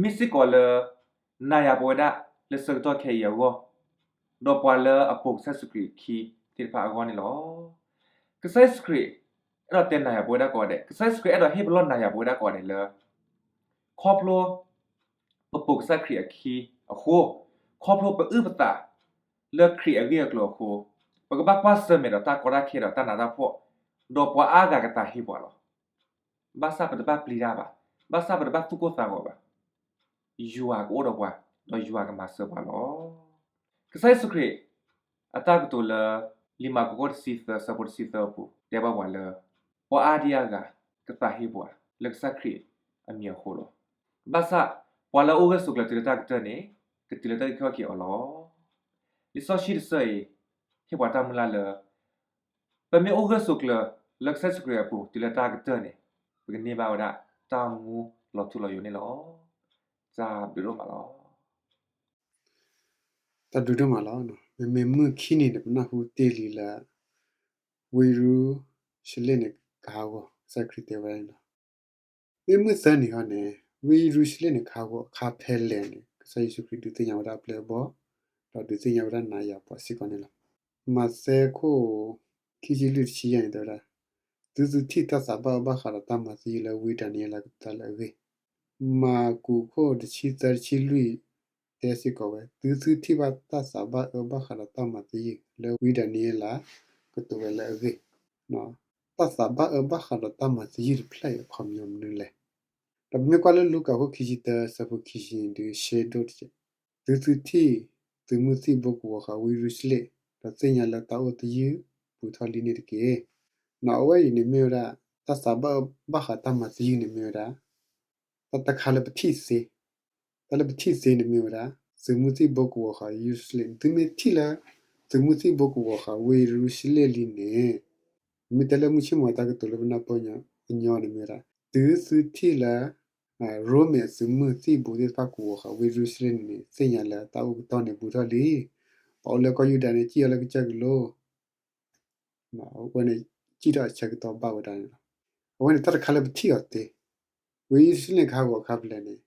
မ့ၢ်စ့ၢ်ကီးလၢ နၤယၤပဝဲဒၣ်လၢဆၢကတီၢ်ခဲအံၤအဂီၢ်, ဒီးပှၤလၢအပိာ်ကစၢ်ယ့ၣ်ၡူးခရံာ်အခံသ့ၣ်တဖၣ်အဂီၢ်န့ၣ်လီၤ. ကစၢ်ယ့ၣ်ၡူးခရံာ် အဲၣ်ဒိးတဲနၤယၤပဝဲဒၣ်ကိးဂၤဒဲး, ကစၢ်ယ့ၣ်ၡူးခရံာ်အဲၣ်ဒိးဟ့ၣ်ပလီၢ်နၤယၤပဝဲဒၣ်ကိးဂၤဒဲးလၢ ခီဖျိ ပပိာ်ကစၢ်ခရံာ်အခံအဃိ, ခီဖျိပအုၣ်ပသး လၢခရံာ်အဂ့ၢ်အကျိၤအဃိ, ပကဘၣ်ကွၢ်ဆၢၣ်မဲာ်ဒီးတၢ်ကီတၢ်ခဲဒီးတၢ်နးတၢ်ဖှီၣ်, ဒီးပှၤအါဂၤကသးဟ့ပှၤလီၤ. ဘၣ်ဆၣ်ပတဘၣ်ပျံၤတၢ်ဘၣ်, ဘၣ်ဆၣ်ပတဘၣ်သူၣ်ကိၢ်သးဂီၤဘၣ်. ယွၤကအိၣ်ဒီးပှၤ, ဒီးယွၤကမၤစၢၤပှၤလီၤ. ကစၢ်ယ့ၣ်ၡူးခရံာ် အတၢ်ကတိၤလၢ လံာ်မၢကူးခိၣ်တဆံသၢ ဆၢဖိတဆံသၢအပူၤ တဲဘၣ်ပှၤလၢ ပှၤအါဒံအါဂၤ ကသးဟ့ပှၤလၢကစၢ်ခရံာ်အမံၤအဃိလီၤ. ဘၣ်ဆၣ် ပှၤလၢအအိၣ်ဂၢၢ်ဆိးကျၢၤတုၤလၢတၢ်ကတၢၢ်န့ၣ် ကတုၤလၢတၢ်အုၣ်က့ၤခီၣ်က့ၤအီၤလီၤ. လံာ်စီဆှံတဆၢအံၤ ဟ့ၣ်ပှၤတၢ်မုၢ်လၢ်လၢ ပမ့ၢ်အိၣ်ဂၢၢ်ဆိးကျၢၤလၢကစၢ်ယ့ၣ်ၡူးခရံာ်အပူၤတုၤလၢတၢ်ကတၢၢ်န့ၣ် ပကန့ၢ်ဘၣ်ဝဲဒၣ်တၢ်မူလီၤထူလီၤယိာ်န့ၣ်လီၤ. တၢ်ဘျုးဒိၣ်မးလီၤ. တၢ်ဘျုးဒိၣ်မးလီၤ. မ့မ့ၢ်မုၢ်ခံနံၤန့ၣ် ပနၢ်ဟူတ့ၢ်လံလၢ ဝ့ၢ်ယရူၤၡလ့ၣ်န့ၣ်ကဟးဂီၤ ကစၢ်ခရံာ်တဲဝဲဒၣ်န့ၣ်လီၤ. မ့ၢ်မုၢ်သၢနံၤဟီန့ၣ် ဝ့ၢ်ယရူၤၡလ့ၣ်န့ၣ်ကဟးဂီၤအခါဖဲလဲၣ်န့ၣ် ကစၢ်ယ့ၣ်ၡူးခရံာ်ဒုးသ့ၣ်ညါဝဲဒၣ်အပျဲၢ်အဘီၣ်, ဒီးဒုးသ့ၣ်ညါဝဲဒၣ်နၤယၤပှၤစ့ၢ်ကီးန့ၣ်လီၤ. မးသဲခိၣ် ခံဆံလွံၢ်တဆံယဲၢ်န့ၣ်တဲဝဲဒၣ်, သုသုထံၣ်တၢ်သးဘၣ်အၢဘၣ်ဃးဒီးတၢ်မၤသယုၢ်လၢဝံဒၤနံးယ့လးကတိၤတၢ်လၢအဂ့ၢ်, မၢကူးခိၣ်တဆံသၢတဆံလွံၢ် တဲစ့ၢ်ကီးဝဲ, သုသုထံၣ်ဘၣ်တၢ်သးဘၣ်အၢဘၣ်ဃးဒီးတၢ်မၤသယုၢ်လၢဝံဒၤနံးယ့လးကတိၤဝဲလၢအဂ့ၢ်, တၢ်သးဘၣ်အၢဘၣ်ဃးဒီးတၢ်မၤသယုၢ်တဖျၢၣ်အံၤအခီပညီမနုၤလဲၣ်. ဒီးပမ့ၢ်ကွၢ်လၢလူၤကၣ်ခိၣ်ခံဆံတၢ ဆၢဖိခံဆံန့ၣ်ဒုး ရှဲဒိၣ်တက့ၢ်, သုသုထံၣ် သုးမုၢ်သံၣ်ဘိကဝီၤဃာ်ဝ့ၢ်ယရူၤၡလ့ၣ်, ဒီးသ့ၣ်ညါလၢတၢ်အိၣ်သယုၢ်ပူၤထီၣ်လံန့ၣ်တက့ၢ်. အဝဲအံၤန့ၣ်မ့ၢ်ဝဲဒၣ် တၢ်သးဘၣ်အၢဘၣ်ဃးတၢ်မၤသယုၢ်န့ၣ်မ့ၢ်ဝဲဒၣ် တၢ်တခါလၢပထံၣ်သ့, တၢ်လၢပထံၣ်သ့န့ၣ်မ့ၢ်ဝဲဒၣ် သုးမုၢ်သံၣ်ဘိကဝီၤဃာ်ယရူၤၡလ့ၣ်န့ၣ်, သုမ့ၢ်ထံၣ်လၢ သုးမုၢ်သံၣ်ဘိကဝီၤဃာ်ဝ့ၢ်ယရူၤၡလ့ၣ်လံန့ၣ်, မ့ၢ်တဲလၢမုၢ်ဆ့ၣ်မီၤတၢ်ကတိၤလၢပနၢ်ပၢၢ်ညီညီန့ၣ်မ့ၢ်ဝဲဒၣ် သုသုထံၣ်လၢ ရိမ့ၤအသုးမုၢ်သံၣ်ဘိသ့ၣ်တဖၣ်ကဝီၤဃာ်ဝ့ၢ်ယရူၤၡလ့ၣ်န့ၣ် သ့ၣ်ညါလၢတၢ်အိၣ်ကတီၢ်န့ၣ်ဘူးထီၣ်လံ. ပှၤအိၣ်လၢကီၢ်ယူဒၤန့ၣ် စံၣ်အီၤလၢကစၢၢ်ကလိ အဝဲန့ၣ် စံၣ်ထီၣ်အဆၢကတီၢ်ဘၣ်ဝဲဒၣ်န့ၣ်လီၤ. အဝဲန့ၣ်တၢ်တခါလၢပထံၣ်အီၤသ့, ဝ့ၢ်ယရူၤၡလ့ၣ်န့ၣ်ကဟးဂီၤအခါဖဲလဲၣ်န့ၣ်,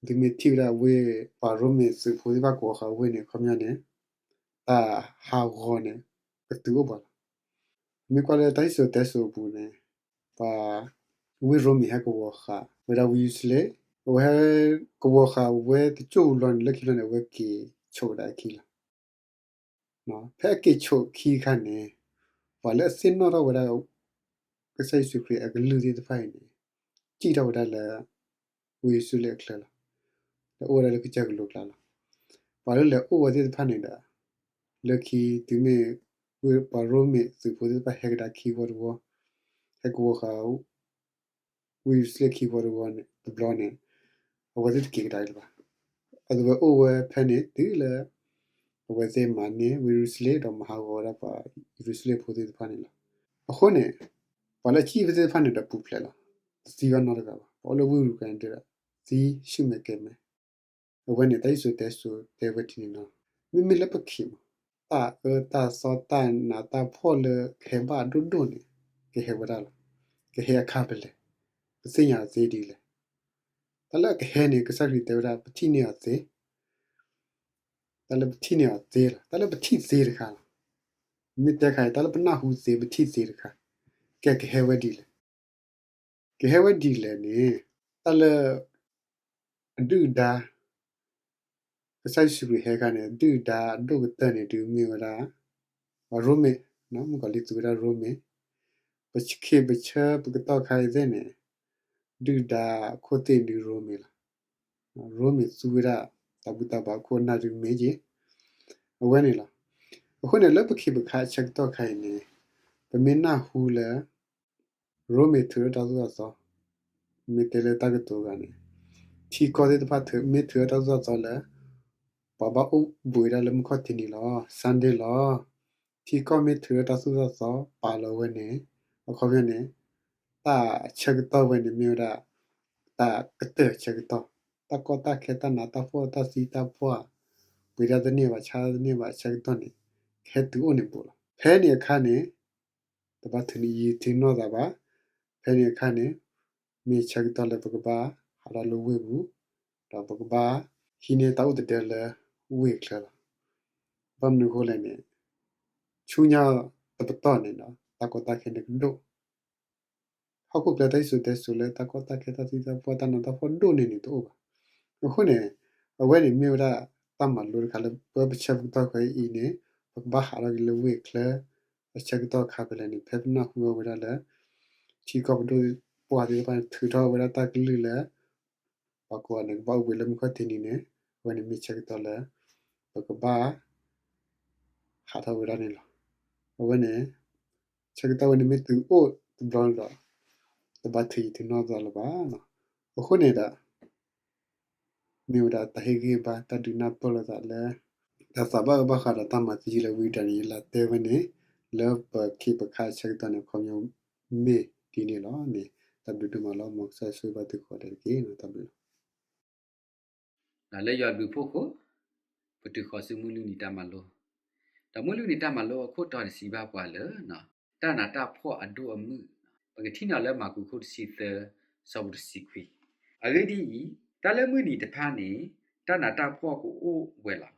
သုမ့ၢ်ထံၣ်ဝဲဒၣ်ဝ့ၢ်ပှၤရိမ့ၤသုးဖိသ့ၣ်တဖၣ်ကဝီၤဃာ်ဝ့ၢ်န့ၣ် အခီပညီန့ၣ် တၢ်ဟးဂီၤန့ၣ် ကတုၤအိၣ်ပှၤလီၤ. မ့ၢ်ကွၢ်လၢတၢ်စံၣ်စိၤတဲစိၤအပူၤန့ၣ် ပှၤ ဝ့ၢ်ရိမ့ၤဟဲကဝီၤဃာ်ဝဲဒၣ်ဝ့ၢ်ယရူၤၡလ့ၣ်, အဝဲဟဲကဝီၤဃာ်ဝဲတကၠိၢ်လီၤန့ၣ် လၢခံလီၤန့ၣ် အဝဲက့ၤဆိးဝဲဒၣ်အခံလီၤ. ဖဲအက့ၤဆိးခံအခါန့ၣ် ပှၤလၢအသ့ၣ်နီၣ်ထီၣ်ဝဲဒၣ် ကစၢ်ယ့ၣ်ၡူးခရံာ်အကလုၢ်သ့ၣ်တဖၣ်အံၤန့ၣ် စံၣ်ထီၣ်ဝဲဒၣ်လၢ ဝ့ၢ်ယရူၤၡလ့ၣ်အချၢလီၤ. ဒီးအိၣ်ဝဲဒၣ်လၢကစၢၢ်ကလိကျါလီၤ. ပှၤလၢလဲၤအိၣ်ဝဲသ့ၣ်တဖၣ်န့ၣ်ဒီး လၢခံတုၤမ့ၢ် ဝ့ၢ်ပှၤရိမ့ၤသုးဖိသ့ၣ်တဖၣ်ဟဲကဒါခံဝီတဝီ, ဟဲကဝီၤဃာ် ဝ့ၢ်ယရူၤၡလ့ၣ်ခံဝီတဝီန့ၣ် တဘျီန့ၣ် အဝဲသ့ၣ်တက့ၤကဒါအံၤလၢၤဘၣ်. အဝဲအိၣ်ဝဲဖဲန့ၣ်တုၤလၢ အဝဲသ့ၣ်မၤန့ၢ်ဝ့ၢ်ယရူၤၡလ့ၣ် ဒီးမၤဟးဂီၤဝဲဒၣ်ပှၤယရူၤၡလ့ၣ်ဖိသ့ၣ်တဖၣ်န့ၣ်လီၤ. အဃိန့ၣ် ပှၤလၢအစံၣ်ဝဲသ့ၣ်တဖၣ်န့ၣ်ဒီးပူၤဖျဲးလီၤ. တသံဘၣ်နီတဂၤဘၣ်. ပှၤအိၣ်လၢဝ့ၢ်ရူၤကဲန့ၣ်ဒီး သံဆူၣ်မဲာ်ကဲၤမဲာ် အဝဲန့ၣ်တၢ်စံၣ်စိၤတဲစိၤတဲဝဲဒ်န့ၣ်လီၤ. မ့မ့ၢ်လၢပခံးမး တၢ်အၢတၢ်သီတၢ်နးတၢ်ဖှီၣ်လၢကဟဲဘၣ်ဒိၣ်ဒိၣ်န့ၣ် ကဟဲဝဲဒၣ်လီၤ. ကဟဲအခါဖဲလဲၣ်, ပသ့ၣ်ညါအီၤသ့ဒ်လဲၣ်. တၢ်လၢအကဟဲန့ၣ် ကစၢ်ခရံာ်တဲဝဲဒၣ် ပထံၣ်န့ၢ်အီၤသ့, တၢ်လၢပထံၣ်န့ၢ်အီၤသ့လီၤ. တၢ်လၢပထံၣ်သ့တခါလီၤ. မ့ၢ်တဲခါအံၤ တၢ်လၢပနၢ်ဟူသ့ ပထံၣ်သ့တခါ, ကဲကဟဲဝဲဒ်လဲၣ်. ကဟဲဝဲဒ်လဲၣ်န့ၣ် တၢ်လၢ အဒုၣ်အဒါ ကစၢ်ယ့ၣ်ၡူးခရံာ်ဟဲခါန့ၣ် အဒုၣ်အဒါအဒိၣ်ကတၢၢ်န့ၣ် ဒုးမ့ၢ်ဝဲဒၣ် ရိမ့ၤ, မုၣ်ကီၤလံၢ်သူဝဲဒၣ်ရိမ့ၤ, ပဆံးပဆၢပကတီၢ်ခါအံၤသ့ၣ်န့ၣ် ဒုၣ်ဒါခိၣ်သ့ၣ်ဒုးရိမ့ၤလီၤ. ရိမ့ၤသူဝဲဒၣ် တၢ်ဘူၣ်တၢ်ဘါခိၣ်နၢ်ဒုးမ့ၢ်က့ၤ အဝဲန့ၣ်လီၤ. အဃိန့ၣ် လၢပခံးပခါအဆၢကတီၢ်ခါအံၤန့ၣ် ပမ့ၢ်နၢ်ဟူလၢ ရိမ့ၤထုးထီၣ်တၢ်သိၣ်တၢ်သီ, မ့ၢ်တဲလၢတၢ်ကတိၤဂၤန့ၣ် ထံကီၢ်သ့ၣ်တဖၣ်မ့ၢ်ထုးထီၣ်တၢ်သိၣ်တၢ်သီလၢ ပှၤဘၣ်အိၣ်ဘှံးဝဲဒၣ်လၢမုၢ်ခီၣ်ထံးနံၤလီၤ, Sunday လီၤ. ထံကီၢ်မ့ၢ်ထုးထီၣ်တၢ်သိၣ်တၢ်သီပာ်လီၤဝဲန့ၣ် အခီပညီန့ၣ် တၢ်အဆၢကတီၢ်ဝဲန့ၣ်မ့ၢ်ဝဲဒၣ် တၢ်ကတၢၢ်အဆၢကတီၢ်, တၢ်ကီတၢ်ခဲတၢ်နးတၢ်ဖှီၣ်တၢ်သံတၢ်ပှၢ် ပှ့ၤတၢ်တန့ၢ်ဘၣ်ဆါတန့ၢ်ဘၣ်အဆၢကတီၢ်န့ၣ် ကဟဲတုၤအိၣ်န့ၣ်ဘူးလီၤ. ဖဲန့ၣ်အခါန့ၣ် တဘၣ်ထုးန့ၢ်ယံာ်ထုးနီၢ်သးဘၣ်. ဖဲန့ၣ်အခါန့ၣ် မ့ၢ်ဆၢကတီၢ်လၢပကဘၣ်ဟးထီၣ်လၢဝ့ၢ်ပူၤ ဒီးပကဘၣ်ဟံးန့ၢ်တၢ်အိၣ်သဒၢလၢဝ့ၢ်ချၢလီၤ. ဘၣ်မနုၤအဃိလဲၣ်န့ၣ် ဆူညါတပတီၢ်န့ၣ်ဒီး တၢ်ကီတၢ်ခဲန့ၣ်ကဒိၣ် ဟီၣ်ခိၣ်ချၢတၢ်စံၣ်စိၤတဲစိၤလၢတၢ်ကီတၢ်ခဲတၢ်သံတၢ်ပှၢ်တၢ်နးတၢ်ဖှီၣ်ဒိၣ်န့ၢ်န့ၣ်တအိၣ်ဘၣ်. အဃိန့ၣ် အဝဲန့ၣ်မ့ၢ်ဝဲဒၣ်တၢ်မၤလိတခါလၢပပဆၢကတီၢ်ခဲအံၤန့ၣ် ပကဘၣ်ဟးထီၣ်က့ၤလၢဝ့ၢ်ချၢ အဆၢကတီၢ်ခါဖဲလဲၣ်န့ၣ် ဖဲပနၢ်ဟူအီၤဝဲဒၣ်လၢ ထံကီၢ်ပဒိၣ်ပှၢ်သ့ၣ်တဖၣ်န့ၣ် ထုးထီၣ်ဝဲဒၣ်တၢ်ကလုၢ်လၢ ပှၤကိးဂၤန့ၣ် ကဘၣ်အိၣ်ဘှံးလၢမုၢ်ခီၣ်ထံးနံၤန့ၣ် အဝဲန့ၣ်မ့ၢ်ဆၢကတီၢ်လၢ ပကဘၣ် ဟးထီၣ်ဝဲဒၣ်န့ၣ်လီၤ. အဝဲန့ၣ် ဆၢကတီၢ်ဝဲန့ၣ်မ့ၢ်တုၤအိၣ်တဘျီန့ၣ်ဒီး တဘၣ်ထုးယံၤထုးနီၢ်သးလၢၤဘၣ်. အဃိန့ၣ်ဒီး မ့ၢ်ဝဲဒၣ်တၢ်ဟ့ၣ်ဂံၢ်ဘါတၢ်ဒုးနၢ်ပၢၢ်လိာ်သးလၢ တၢ်သးဘၣ်အၢဘၣ်ဃးဒီးတၢ်မၤသယုၢ်လၢဝံဒၤနံးယ့လးတဲဝဲန့ၣ် လၢပခ့ပခါဆၢကတီၢ်န့ၣ် အခီပညီမ့ၢ်ဒ်န့ၣ်လီၤန့ၣ် တၢ်ဘျုးဒိၣ်မးလီၤ. မ်ကစၢ်ယွၤဆိၣ်ဂ့ၤဘၣ်သုကိးဂၤဒဲးတက့ၢ်. တၢ်ဘျုးလီၤ. လၢယွၤဘျုးဖှိၣ်အဃိ ပတုၤဃီၤဆူမုၢ်လွံၢ်နံၤတၢ်မၤလိ, ဒီးမုၢ်လွံၢ်နံၤတၢ်မၤလိအခိၣ်တီန့ၣ်စံးဘၣ်ပှၤလၢ တၢ်နးတၢ်ဖှီၣ်အဒိၣ်အမုၢ်, ပကထံၣ်န့ၢ်အီၤလၢမၢ်ကူးခိၣ်တဆံသၢ ဆၢဖိတဆံခွံ. အဂ့ၢ်ဒ်အံၤ, တၢ်လၢမုၢ်နံၤတဖၣ်န့ၣ် တၢ်နးတၢ်ဖှီၣ်ကအိၣ်ဝဲလီၤ.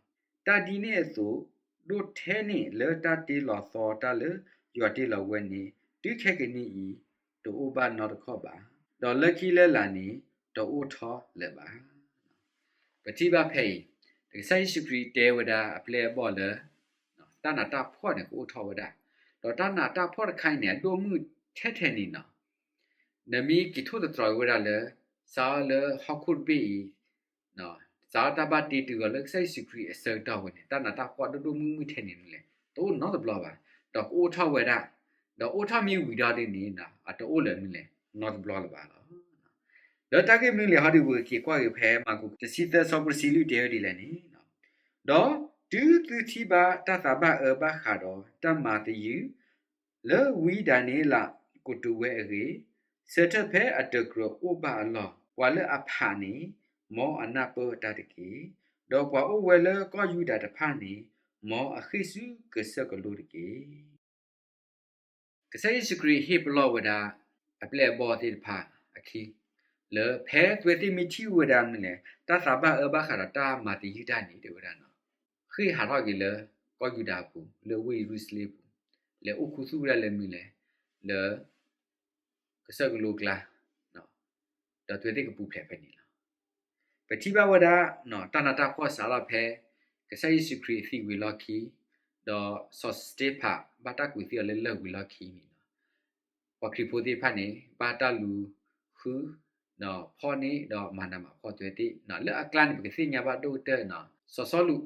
တၢ်ဒ်န့ၣ်အသိး ဒိၣ်ထဲန့ၣ်လၢတၢ်တ့လီၤသီတၢ်လၢယွၤတ့လီၤဝဲန့ၣ် တုၤခဲကနံၣ်အံၤ တအိၣ်ဘၣ်နီတခီၣ်ဘၣ်, ဒီးလၢခံလၢလာ်န့ၣ် တအိၣ်ထီၣ်လၢၤဘၣ်. ပထံၣ်ဘၣ်ဖဲအံၤ ကစၢ်ယ့ၣ်ၡူးခရံာ်တဲဝဲဒၣ်အပျဲၢ်အဘီၣ်လၢ တၢ်နးတၢ်ဖှီၣ်န့ၣ် ကအိၣ်ထီၣ်ဝဲဒၣ်, ဒီးတၢ်နးတၢ်ဖှီၣ်တခါအံၤန့ၣ် အဒိၣ်မုၢ်ထဲထဲန့ၣ်နီၤ နမ့ၢ်က့ၤထိၣ်သတြီၤက့ၤဝဲဒၣ်လၢ စးထီၣ်လၢဟီၣ်ခိၣ်တဘ့ၣ်အံၤ, စးထီၣ်တၢ်ဘၣ်တ့တုၤအီၤလၢကစၢ်ယ့ၣ်ၡူးခရံာ်အဆၢကတီၢ်ဝဲန့ၣ် တၢ်နးတၢ်ဖှီၣ်ဒိၣ်ဒိၣ်မုၢ်မုၢ်ထဲန့ၣ်မနုၤလဲၣ် တအိၣ်နီတဘျီဘၣ်, ဒီးကအိၣ်ထီၣ်ဝဲဒၣ်, ဒီးအိၣ်ထီၣ်မ့ၢ်ဝံၤဒီးဒ်န့ၣ် အတအိၣ်လၢၤမနုၤလဲၣ် နီတဘျီလၢၤဘၣ်လီၤ. လၢတၢ်ဂ့ၢ်မနုၤလဲၣ်ဟီဒ် ပကက့ၤကွၢ်က့ၤဖဲမၢ်ကူးတဆံသၢဆၢဖိတဆံလွံၢ်တဲဝဲဒ်လဲၣ်န့ၣ်, ဒီးတုၤသုထံၣ်ဘၣ်တၢ်သးဘၣ်အၢဘၣ်ဃးဒီးတၢ်မၤသယုၢ် လၢဝံဒၤနံးယ့လးကိတိာ်ဝဲအဂ့ၢ်, ဆၢထၢၣ်ဖဲအတကြၢးအိၣ်ဘၣ်အလီၢ်, ပှၤလၢအဖးန့ၣ် မ်အနၢ်ပၢၢ်တၢ်တက့ၢ်. ဒီးပှၤအိၣ်ဝဲလၢကီၢ်ယူဒၤတဖၣ်န့ၣ် မ်အဃ့ၢ်ဆူကစၢၢ်ကလိတက့ၢ်. ကစၢ်ယ့ၣ်ၡူးခရံာ်ဟ့ၣ်ပလီၢ်ဝဲဒၣ် အပျဲၢ်အဘီၣ်သ့ၣ်တဖၣ်အခံ လၢဖဲသွဲသ့ၣ်မ့ၢ်ထံၣ်ဝဲဒၣ်မနုၤလဲၣ် တၢ်သးဘၣ်အၢဘၣ်ဃးဒီးတၢ်မၤသယုၢ်တၢ်န့ၣ် တဲဝဲဒၣ်နီၤ ဃ့ၢ်ဟးထီၣ်က့ၤလၢကီၢ်ယူဒၤအပူၤ လၢဝ့ၢ်ယရူၤၡလ့ၣ်အပူၤ, လဲၤအိၣ်ခူသူၣ်ဝဲဒၣ်လၢမနုၤလဲၣ် လၢ ကစၢၢ်ကလိအကျါ, ဒီးသွဲသ့ၣ်ကပူၤဖျဲးဖဲန့ၣ်လီၤ. ပထံၣ်ဘၣ်ဝဲဒၣ် တၢ်နးတၢ်ဖှီၣ်စးထီၣ်ဖဲ ကစၢ်ယ့ၣ်ၡူးခရံာ်သံဝံၤလီၢ်ခံ, ဒီးစီၤစတ့ဖၣ်ဘၣ်တၢ်ကူးသံအီၤလၢလၢၢ်ဝံၤလီၢ်ခံန့ၣ်လီၤ. ပှၤခရံာ်ဖိသ့ၣ်တဖၣ်န့ၣ် ဘၣ်တၢ်လူၤဃု ဒီးဖီၣ်န့ၢ် ဒီးမၤနးမၤဖှီၣ်သွဲသ့ၣ်, လၢအကျါန့ၣ် ပကသ့ၣ်ညါဘၣ်ဒိၣ်ကတၢၢ်နီၤ စီၤစီလူး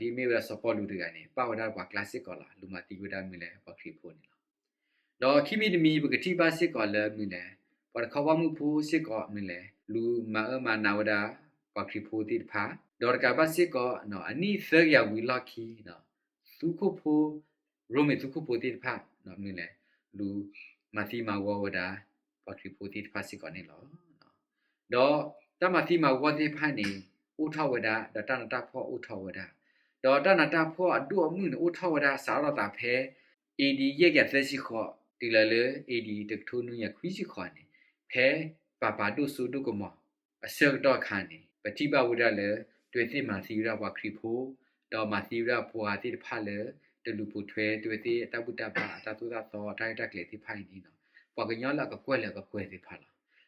ဒ်မ့ၢ်ဝဲဒၣ်စီၤပီလူးတဂၤန့ၣ် ပၣ်ဝဲဒၣ်ပှၤကျါစ့ၢ်ကီးလီၤ လူၤမၤသံဝဲဒၣ်မနုၤလဲၣ် ပှၤခရံာ်ဖိန့ၣ်လီၤ. ဒီးခံမံၤတမံၤ ပကထံၣ်ဘၣ်စ့ၢ်ကီးလၢမနုၤလဲၣ် ပှၤတခီဘီမုၢ်ဖိစ့ၢ်ကီးမနုၤလဲၣ် လူၤမၤအၢမၤနးဝဲဒၣ် ပှၤခရံာ်ဖိသ့ၣ်တဖၣ်, ဒီးတကးဘၣ်စ့ၢ်ကီး အနံၣ်သၢကယၤဝံၤလီၢ်ခံ သုးခိၣ်ဖိ ရိမ့ၤသုးခိၣ်ဖိသ့ၣ်တဖၣ် မနုၤလဲၣ် လူၤမၤသံမၤဝီဝဲဒၣ် ပှၤခရံာ်ဖိသ့ၣ်တဖၣ်စ့ၢ်ကီးန့ၣ်လီၤ. ဒီးတၢ်မၤသံမၤဝီသ့ၣ်တဖၣ်န့ၣ် အိၣ်ထီၣ်ဝဲဒၣ် ဒီးတၢ်နးတၢ်ဖှီၣ်အိၣ်ထီၣ်ဝဲဒၣ်, ဒီးတၢ်နးတၢ်ဖှီၣ်အဒိၣ်အမုၢ်န့ၣ် အိၣ်ထီၣ်ဝဲဒၣ်စးထီၣ်သးဖဲ A D ယဲၢ်ကယၤသၢဆံဃိး တုၤလၢလၢ A D တကထိနွံကယၤခွံဆံဃိးန့ၣ် ဖဲပၤပၤဒိၣ်စိဒိၣ်ကမီၤ အဆၢကတီၢ်အခါန့ၣ် ပထံၣ်ဘၣ်ဝဲဒၣ်လၢ သွဲသ့ၣ်မၤသံဝဲဒၣ်ပှၤခရံာ်ဖိ, ဒီးမၤသံဝဲဒၣ်ပှၤသ့ၣ်တဖၣ်လၢ တလူၤပိာ်ထွဲသွဲသ့ၣ်အတၢ်ဘူၣ်တၢ်ဘါ အတၢ်သိၣ်တၢ်သီ အတၢ်ရဲၣ်တၢ်ကျဲၤသ့ၣ်တဖၣ်အံၤန့ၣ်နီၤ ပှၤကညီလၢအကကွဲၢ်လၢအကကွဲၢ်သ့ၣ်တဖၣ်လီ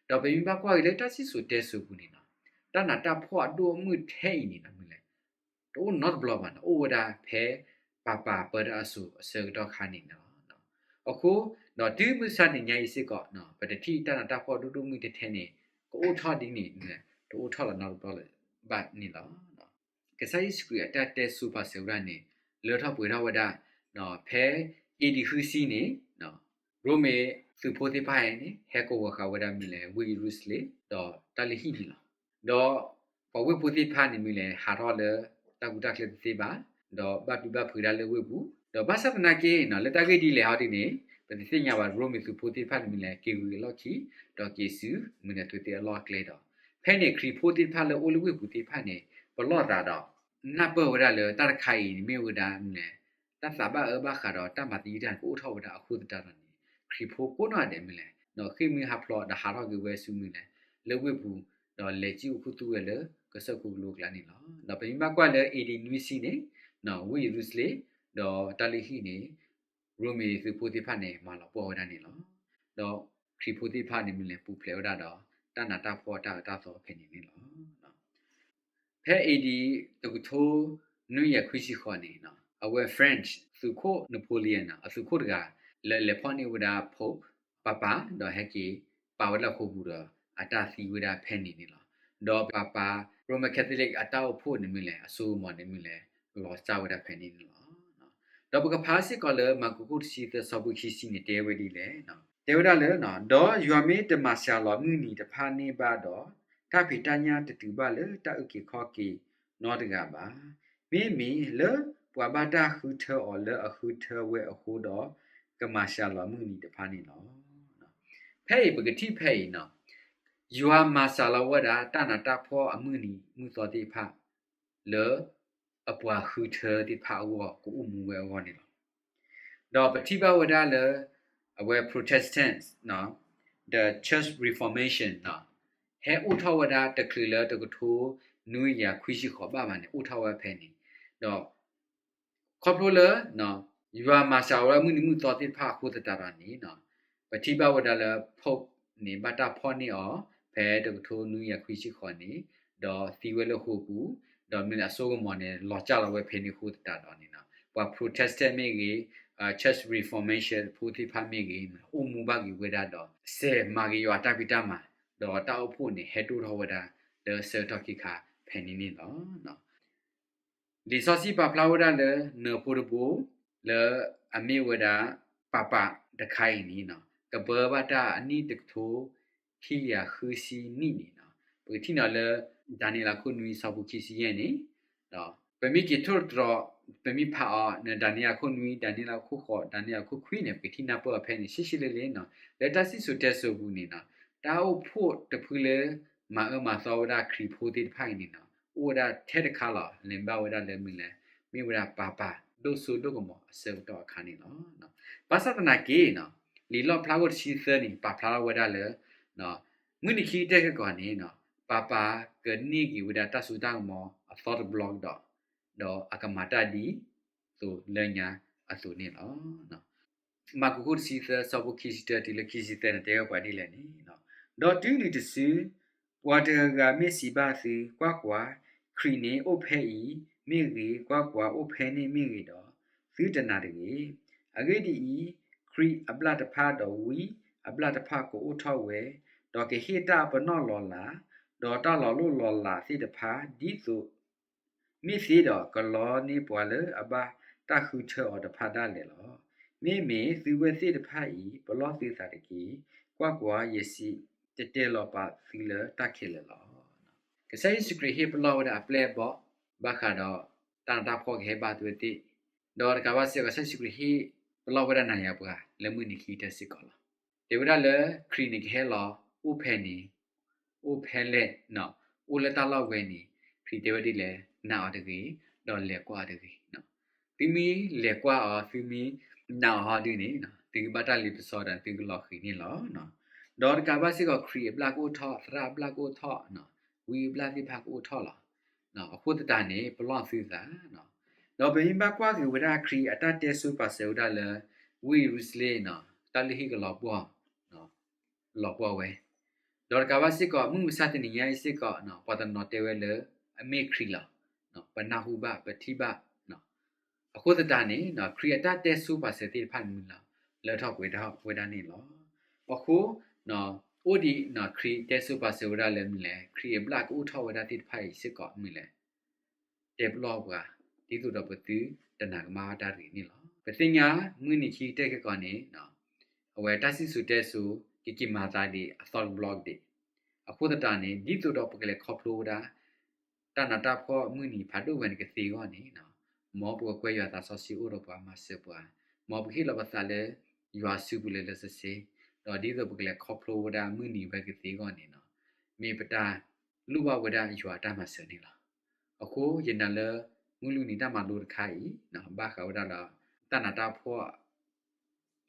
ၤ. ဒီးပမ့ၢ်ဘၣ်ကွၢ်က့ၤလၢတၢ်စံၣ်စိၤတဲစိၤပူၤန့ၣ်နီၤ တၢ်နးတၢ်ဖှီၣ်အဒိၣ်အမုၢ်ထဲအံၤန့ၣ်နီၤ မနုၤလဲၣ် တအိၣ်နီတဘျီဘၣ်နီၤ အိၣ်ဝဲဒၣ်ဖဲ ပၤပၤပၢတၢ်အစိၤအဆၢကတီၢ်ခါန့ၣ်လီၤ. အဃိ ဒီးတုၤမုၢ်ဆါတနံၤညါအံၤစ့ၢ်ကီး ပတထံၣ်တၢ်နးတၢ်ဖှီၣ်ဒိၣ်ဒိၣ်မုၢ်ထဲထဲန့ၣ် ကအိၣ်ထီၣ်ဒ်န့ၣ် တအိၣ်ထီၣ်လီၤနီတဘျီလၢၤဘၣ်န့ၣ်လီၤ. ကစၢ်ယ့ၣ်ၡူးခရံာ်အတၢ်တဲဆိပာ်စၢၤဝဲဒၣ်န့ၣ် လၢထီၣ်ပှဲၤထီၣ်ဝဲဒၣ် ဖဲ A D ဃုဆံန့ၣ် ရိမ့ၤသုးဖိသ့ၣ်တဖၣ်အံၤန့ၣ် ဟဲကိးဂီၤဃာ်ဝဲဒၣ်မနုၤလဲၣ် ဝ့ၢ်ယရူၤၡလ့ၣ် ဒီးတၢ်လုၢ်ဟံၣ်န့ၣ်လီၤ. ဒီးပှၤဝ့ၢ်ဖိသ့ၣ်တဖၣ်န့ၣ်မနုၤလဲၣ် ဟးထီၣ်လၢတၢ်ကူတၢ်ချၢတသ့ဘၣ်, ဒီးဘၣ်ပျံၤဘၣ်ဖုးဒၣ်လၢဝ့ၢ်ပူၤ, ဒီးဘၣ်ဆၣ်သနာ်က့နီၤ လၢတၢ်ဂ့ၢ်ဒ်လဲၣ်ဟီဒ်န့ၣ် ပတသ့ၣ်ညါဘၣ် ရိမ့ၤသုးဖိသ့ၣ်တဖၣ်န့ၣ်မနုၤလဲၣ် က့ၤဂုာ်လီၢ်ခံ ဒီးက့ၤဆူမနုၤလဲၣ် သွဲသ့ၣ်အလီၢ်အကျဲဒီး ဖဲန့ၣ်ခရံာ်ဖိသ့ၣ်တဖၣ်လၢအိၣ်လၢဝ့ၢ်ပူၤသ့ၣ်တဖၣ်န့ၣ် ပလီၢ်သးဒီး နၢ်ပၢၢ်ဝဲဒၣ်လၢတၢ်တခါအံၤန့ၣ်မ့ၢ်ဝဲဒၣ်မနုၤလဲၣ် တၢ်သးဘၣ်အၢဘၣ်ဃးဒီးတၢ်မၤသယုၢ်တၢ်န့ၣ် ကအိၣ်ထီၣ်ဝဲဒၣ်အဃိသတးဒီးန့ၣ် ခရံာ်ဖိကိးနီၢ်ဒဲးမနုၤလဲၣ် ဒီးဃ့ၢ်မှံဟးဖျိးဒီးဟးထီၣ်က့ၤဝဲဆူမနုၤလဲၣ် လၢဝ့ၢ်ပူၤ ဒီးလဲၤစံၣ်အိၣ်ခူသူၣ်ဝဲလၢ ကစၢၢ်ခိၣ်ကလိအကျါန့ၣ်လီၤ. ဒီးပမ့ၢ်ဘၣ်ကွၢ်လၢ A D နွံဆံန့ၣ် ဝ့ၢ်ယရူၤၡလ့ၣ် ဒီးတၢ်လုၢ်ဟံၣ်န့ၣ် ရိမ့ၤသုးဖိသ့ၣ်တဖၣ်န့ၣ် မၤလီၤပှီၢ်ဝဲဒၣ်န့ၣ်လီၤ. ဒီးခရံာ်ဖိသ့ၣ်တဖၣ်န့ၣ်မ့ၢ်လဲၤပူၤဖျဲးဝဲဒၣ်ဒီး တၢ်နးတၢ်ဖှီၣ်တၢ်အၢတၢ်သီဖဲန့ၣ်န့ၣ်လီၤ. ဖဲ A D တကထိနွံကယၤခွံဆံဃိးန့ၣ် အဝဲ French သုးခိၣ် Napoleon န့ၣ် အသုးခိၣ်တဂၤ လၢလဲၤဖီၣ်န့ၢ်ဝဲဒၣ် Pope ပၤပၤ ဒီးဟဲက့ၤပာ်ဝဲဒၣ်ဃိာ်ပူၤဒီး အတၢ်သံဝဲဒၣ်ဖဲန့ၣ်န့ၣ်လီၤ. ဒီးပၤပၤ Roman Catholic အတၢ်အိၣ်ဖှိၣ်န့ၣ်မ့ၢ်လဲၣ် အစိကမီၤန့ၣ်မ့ၢ်လဲၣ် လီၤစၢ်ဝဲဒၣ်ဖဲန့ၣ်န့ၣ်လီၤ. ဒီးပကဖးစ့ၢ်ကီးလၢ မၢ်ကူးခိၣ်တဆံသၢ ဆၢဖိခံဆံန့ၣ် တဲဝဲဒ်လဲၣ်. တဲဝဲဒၣ်လၢ ဒီးယွၤမ့ၢ်တမၤစှၤလီၤမုၢ်နံၤတဖၣ်န့ၣ်ဘၣ်ဒီး တၢ်ဖံးတၢ်ညၣ်တတုၤဘၣ်လၢတၢ်အုၣ်က့ၤခီၣ်က့ၤနီတဂၤဘၣ်. မ့မ့ၢ်လၢပှၤဘၣ်တၢ်ဃုထၢအီၤလၢအဃုထၢဝဲအဃိဒီး ကမၤစှၤလီၤမုၢ်နံၤတဖၣ်န့ၣ်လီၤ. ဖဲအံၤပကထံၣ်ဖဲအံၤန့ၣ် ယွၤမၤစှၤလီၤဝဲဒၣ်တၢ်နးတၢ်ဖှီၣ်အမုၢ်နံၤမုၢ်သီသ့ၣ်တဖၣ် လၢအပှၤဃုထၢသ့ၣ်တဖၣ်အဂီၢ် ကအိၣ်မူဝဲအဂီၢ်န့ၣ်လီၤ. ဒီးပထံၣ်ဘၣ်ဝဲဒၣ်လၢ အဝဲ Protestant ဒီး Church Reformation ဟဲအိၣ်ထီၣ်ဝဲဒၣ်တချုးလၢတကထိနွံကယၤခွံဆံဃိးဘၣ်ဘၣ်န့ၣ် အိၣ်ထီၣ်ဝဲဖဲန့ၣ်, ဒီး ခီဖျိလၢ ယွၤမၤစှၤဝဲဒၣ်မုၢ်နံၤမုၢ်သီသ့ၣ်တဖၣ်အဃိသတးဒီးန့ၣ် ပထံၣ်ဘၣ်ဝဲဒၣ်လၢ Pope န့ၣ် ဘၣ်တၢ်ဖီၣ်န့ၢ်အီၤ ဖဲတကထိနွံကယၤခွံဆံဃိးန့ၣ်, ဒီးသံဝဲလၢဃိာ်ပူၤ, ဒီးမ့ၢ်လၢအစိကမီၤန့ၣ် လီၤစၢ်လီၤဝဲဖဲန့ၣ်အဃိသတးဒီးန့ၣ် ပှၤ Protestant မ့ၢ်ဂ့ၤ, Church Reformation ဖိသ့ၣ်တဖၣ်မ့ၢ်ဂ့ၤ အိၣ်မူဘၣ်က့ၤဝဲဒၣ်ဒီး စဲးမၤက့ၤယွၤအတၢ်ဖံးတၢ်မၤ, ဒီးတၢ်အိၣ်ဖှိၣ်န့ၣ် ဟဲဒိၣ်ထီၣ်ဝဲဒၣ်လၢဆၢကတီၢ်ခံခါဖဲန့ၣ်န့ၣ်လီၤ. လံာ်စီဆှံပာ်ဖျါဝဲဒၣ်လၢ နၢၤဖိတဘိ လၢအမ့ၢ်ဝဲဒၣ် ပၤပၤတခါအံၤန့ၣ် ကဘၢဘၣ်တၢ်အနံၣ်တကထိ ခံကယၤဃုဆံနံၣ်န့ၣ်, ပကထံၣ်န့ၣ်လၢ ဒၤနံးယ့လးခိၣ်နွံ ဆၢဖိခံဆံယဲၢ်န့ၣ်, ပမ့ၢ်က့ၤထိၣ်သတြီၤ ပမ့ၢ်ဖးအီၤ ဒၤနံးယ့လးခိၣ်နွံ, ဒၤနံးယ့လးခိၣ်ဃိး, ဒၤနံးယ့လးခိၣ်ခွံန့ၣ် ပကထံၣ်နၢ်ပၢၢ်အီၤဖဲန့ၣ် ရှဲရှဲလ့လ့ လၢတၢ်စံၣ်စိၤတဲစိၤပူၤန့ၣ် တၢ်အိၣ်ဖှိၣ်တဖုလၢ မၤအၢမၤသီဝဲဒၣ်ခရံာ်ဖိသ့ၣ်တဖၣ်အံၤန့ၣ် အိၣ်ဝဲဒၣ်ထဲတခါလီၤ. လဲၤဘၣ်ဝဲဒၣ်လၢမ့ၢ်လဲၣ်, မ့ၢ်ဝဲဒၣ်ပၤပၤဒိၣ်စိဒိၣ်ကမီၤအဆၢကတီၢ်အခါန့ၣ်လီၤ. ဘၣ်ဆၣ်သနာ်က့ လံာ်လီၣ်ဖျါခိၣ်တဆံသၢန့ၣ် ပာ်ဖျါထီၣ်ဝဲဒၣ်လၢ မုၢ်နံၤခံကတၢၢ်ခဲကီးန့ၣ် ပၤပၤကန့ၢ်က့ၤဝဲဒၣ်တၢ်စိတၢ်ကမီၤအသီတဘျီကဒီး, ဒီးအကမၤတၢ်ဒ်သိးလၢညါအသိးန့ၣ်လီၤ. မၢ်ကူးခိၣ်တဆံသၢ ဆၢဖိခံဆံတၢတုၤလၢခံဆံသၢန့ၣ် တဲဝဲပှၤဒ်လဲၣ်န့ၣ်, ဒီးတုၤနုၤတစု ပှၤတဂၤဂၤမ့ၢ်စံးဘၣ်သု, ကွၢ်ကွၢ်, ခရံာ်န့ၣ်အိၣ်ဖဲအံၤမ့ၢ်ဂ့ၤ, ကွၢ်ကွၢ်, အိၣ်ဖဲန့ၣ်မ့ၢ်ဂ့ၤဒီး, သုတနာ်တဂ့ၤ. အဂ့ၢ်ဒ်အံၤ, ခရံာ်အဘျၣ်တဖၣ်ဒီးဝံအဘျၣ်တဖၣ်ကအိၣ်ထီၣ်ဝဲ, ဒီးကဟ့ၣ်တၢ်ပနီၣ်လီၤလး, ဒီးတၢ်လီၤလိၢ်လီၤလးသ့ၣ်တဖၣ် ဒ်သိး မ့ၢ်သ့ဒီး ကလီန့ၢ်ပှၤလၢအဘၣ်တၢ်ဃုထၢအီၤတဖၣ်ဒၣ်လဲာ်လီၤ. မ့မ့ၢ်သုဝဲသ့ၣ်တဖၣ်အံၤ ပလီၢ်သုသးတက့ၢ်. ကွၢ်ကွၢ်, ယစံးတတဲလီၤပာ်သုလၢတၢ်ခဲလၢာ်လီၤ. ကစၢ်ယ့ၣ်ၡူးခရံာ်ဟ့ၣ်ပလီၢ်ဝဲဒၣ်အပျဲၢ်အဘီၣ် ဘၣ်ဃးဒီးတၢ်နးတၢ်ဖှီၣ်ကဟဲဘၣ်သုဝဲသ့ၣ်, ဒီးတကးဘၣ်စ့ၢ်ကီး ကစၢ်ယ့ၣ်ၡူးခရံာ်ဟ့ၣ်ပလီၢ်ဝဲဒၣ်နၤယၤပှၤလၢမုၢ်နံၤခံကတၢၢ်စ့ၢ်ကီးလီၤ. တဲဝဲဒၣ်လၢခရံာ်န့ၣ်ကဟဲလီၤအိၣ်ဖဲန့ၣ် အိၣ်ဖဲလဲၣ်, အိၣ်လၢတၢ်လီၢ်ဝဲန့ၣ် ခရံာ်တဲဝဲဒ်လဲၣ်, နာ်အီၤတဂ့ၤ, ဒီးလဲၤကွၢ်အီၤတဂ့ၤ. သုမ့ၢ်လဲၤကွၢ်အီၤ သုမ့ၢ်နာ်အီၤဟီဒုန့ၣ် သုကဘၣ်တၢ်လ့ပစီဒီးသုကလီၤဃံၤန့ၣ်လီၤ. ဒီးတကးဘၣ်စ့ၢ်ကီး ခရံာ်အဘျၣ်ကအိၣ်ထီၣ်, သရၣ်အဘျၣ်ကအိၣ်ထီၣ်, ဝံအဘျၣ်သ့ၣ်တဖၣ်ကအိၣ်ထီၣ်လီၤ. အဃိသတးန့ၣ် ပလီၢ်သုသး ဒီးပမ့ၢ်ဘၣ်ကွၢ်က့ၤဝဲဒၣ်ခရံာ်အတၢ်တဲဆိပာ်စၢၤဝဲဒၣ်လၢ ဝ့ၢ်ယရူၤၡလ့ၣ်န့ၣ် တၢ်လုၢ်ဟံၣ်ကလီၤပှီၢ်, လီၤပှီၢ်ဝဲ, ဒီးတကးဘၣ်စ့ၢ်ကီး မုၢ်မဆါတနံၤညါအံၤစ့ၢ်ကီး ပှၤတနီၤတဲဝဲလၢ အမ့ၢ်ခရံာ်လီၤ. ပနၢ်ဟူဘၣ် ပထံၣ်ဘၣ်. အဃိသတးန့ၣ် ခရံာ်အတၢ်တဲဆိပာ်စၢၤသ့ၣ်တဖၣ်န့ၣ်လီၤ လၢထီၣ်ပှဲၤထီၣ်ဝဲဒၣ်န့ၣ်လီၤ. အဃိ အိၣ်ဒံးခရံာ်တဲဆိပာ်စၢၤဝဲဒၣ်လၢမနုၤလဲၣ်, ခရံာ်အဘျၣ်ကအိၣ်ထီၣ်ဝဲဒၣ်သ့ၣ်တဖၣ်အံၤစ့ၢ်ကီးမနုၤလဲၣ် တဲပလီၢ်ပှၤ ဒ်သိးဒီးပသုတနာ်ကမၣ်ဘၣ်တၢ်တဂ့ၤန့ၣ်လီၤ. ပသ့ၣ်ညါမုၢ်နံၤခံကတၢၢ်ခဲကီးန့ၣ် အဝဲတၢ်စံၣ်စိၤတဲစိၤ ကက့ၤမၤသးဒံးအသီတဘျီကဒံး. အဃိသတးန့ၣ် ဒ်သိးဒီးပကလဲၤခီဖျိဝဲဒၣ် တၢ်နးတၢ်ဖှီၣ်မုၢ်နံၤဖးဒိၣ်ဝဲန့ၣ်ကသ့အဂီၢ်န့ၣ် မ်ပကကွဲယွၤသးစီဆှံအိၣ်ဒီးပှၤမၤစၢၤပှၤ, မ်ပကဟ့ၣ်လီၤပသးလၢ ယွၤစုပူၤလၢလၢစ့စ့, ဒီးဒ်သိးပကလဲၤခီဖျိဝဲဒၣ်မုၢ်နံၤဝဲကသ့အဂီၢ်န့ၣ် မ့ၢ်ပတၢ်လိၣ်ဘၣ်ဝဲဒၣ်ယွၤအတၢ်မၤစၢၤန့ၣ်လီၤ. အဃိယနာ်လၢ မုၢ်လွံၢ်နံၤတၢ်မၤလိတခါအံၤ ဘၣ်ဃးဝဲဒၣ်ဒီး တၢ်နးတၢ်ဖှီၣ်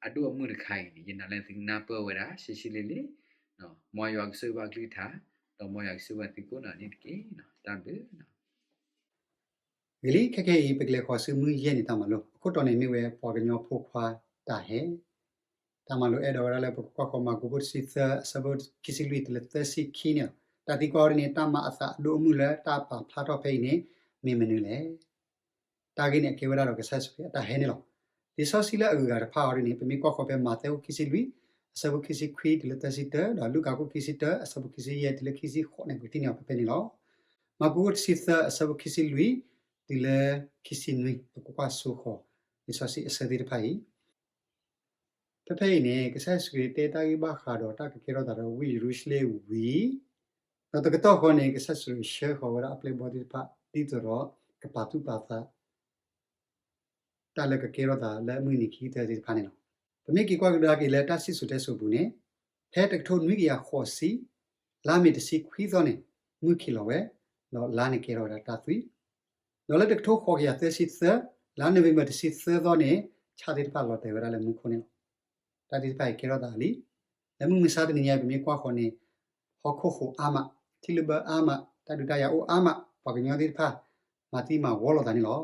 အဒိၣ်အမုၢ်တခါအံၤန့ၣ် ယနာ်လၢသုကနၢ်ပၢၢ်ဝဲဒၣ် ရှဲရှဲလ့လ့, မ်ယွၤကဆိၣ်ဂ့ၤဘၣ်အကလုၢ်ကထါ, ဒီးမ်ယွၤကစၢ်ယွၤဝဲသုကိးဂၤဒဲးန့ၣ်တက့ၢ်. တၢ်ဘျုး ဂ့ၤလံ, ခဲခဲအံၤ ပကလဲၤဃီၤဆူမုၢ်ယဲၢ်နံၤတၢ်မၤလိ, အခိၣ်တီန့ၣ်မ့ၢ်ဝဲပှၤကညီဖိခွါတၢ်ဟဲ. တၢ်မၤလိအဲၣ်ဒိးဝဲဒၣ်လၢပကကွၢ်ဃီၤမၢ်ကူးခိၣ်တဆံသၢအဆၢဖိခံဆံလွံၢ်တုၤလၢသၢဆံခံန့ၣ်လီၤ. တၢ်သံကွၢ်အီၤဒ်န့ၣ် တၢ်မၤအသးအဒိၣ်အမုၢ်လၢတၢ်ပာ်ဖျါထီၣ်ဖဲအံၤန့ၣ် မ့ၢ်မနုၤလဲၣ်. တၢ်ဂ့ၢ်န့ၣ်အကဲဝဲဒၣ်ဒီးကစၢ်ယ့ၣ်ၡူးခရံာ်အတၢ်ဟဲန့ၣ်လီၤ. လံာ်စီဆှံလၢအဂုၤအဂၤတဖၣ်အီၤဒ်န့ၣ် ပမ့ၢ်ကွၢ်ဃီၤဖဲမးသဲခိၣ်ခံဆံလွံၢ် အဆၢဖိခံဆံခွံတုၤလၢသၢဆံတၢ ဒီးလူၤကၣ်ခိၣ်ခံဆံတၢ အဆၢဖိခံဆံယဲၢ်တုၤလၢခံဆံဃိးန့ၣ် ပကထံၣ်န့ၢ်အီၤဖဲဖဲန့ၣ်လီၤ. မၢ်ကူးခိၣ်တဆံသၢအဆၢဖိခံဆံလွံၢ်တုၤလၢခံဆံနွံ ပကကွၢ်ဆိဃီၤ လံာ်စီဆှံအဆၢသ့ၣ်တဖၣ်အံၤ ဖဲဖဲအံၤန့ၣ် ကစၢ်ယ့ၣ်ၡူးခရံာ်တဲတၢ်ဂ့ၢ်ဘၣ်ဃးဒီးတၢ်ကကဲထီၣ်သးဒီးဝ့ၢ်ယရူၤၡလ့ၣ်ဝံၤ, ဒီးတကတီၢ်ဃီန့ၣ် ကစၢ်ယ့ၣ်ၡူးခရံာ်ဆှၢဃီၤဝဲဒၣ်အပျဲၢ်အဘီၣ်သ့ၣ်တဖၣ် ဒ်သိးဒီး ကပာ်သူၣ်ပာ်သး တၢ်လၢကကဲထီၣ်သးလၢမုၢ်နံၤခံကတၢၢ်သ့ၣ်တဖၣ်န့ၣ်လီၤ. ပမ့ၢ်က့ၤကွၢ်ကဒါက့ၤလၢတၢ်စံၣ်စိၤတဲစိၤအပူၤန့ၣ်, ဖဲတကထိနွံကယၤဃိးဆံ လါမ့ၤတဆံခွံသီန့ၣ် မုၢ်ခံးလီၤဝဲ, ဒီးလါန့ၣ်ကဲထီၣ်ဝဲဒၣ်တၢ်သွံၣ်, ဒီးလၢတကထိဃိးကယၤသၢဆံသၢ လါနိၣ်ဝ့ဘၢၣ်တဆံသၢသီန့ၣ် ဆၣ်သ့ၣ်တဖၣ်လီၤတဲာ်ဝဲဒၣ်လၢမူခိၣ်န့ၣ်လီၤ. တၢ်သ့ၣ်တဖၣ်အံၤကဲထီၣ်သးလံ. လၢမုၢ်မဆါတနံၤညါအံၤ ပမ့ၢ်ကွၢ်ဃီၤန့ၣ် ဟီၣ်ခိၣ်ဃိးအါမး, ထံလုၢ်ဘၢအါမး, တၢ်ဒုးတၢ်ယၤအိၣ်အါမး, ပှၤကညီသ့ၣ်တဖၣ် မၤသံမၤဝီလိာ်သးန့ၣ်လီၤ.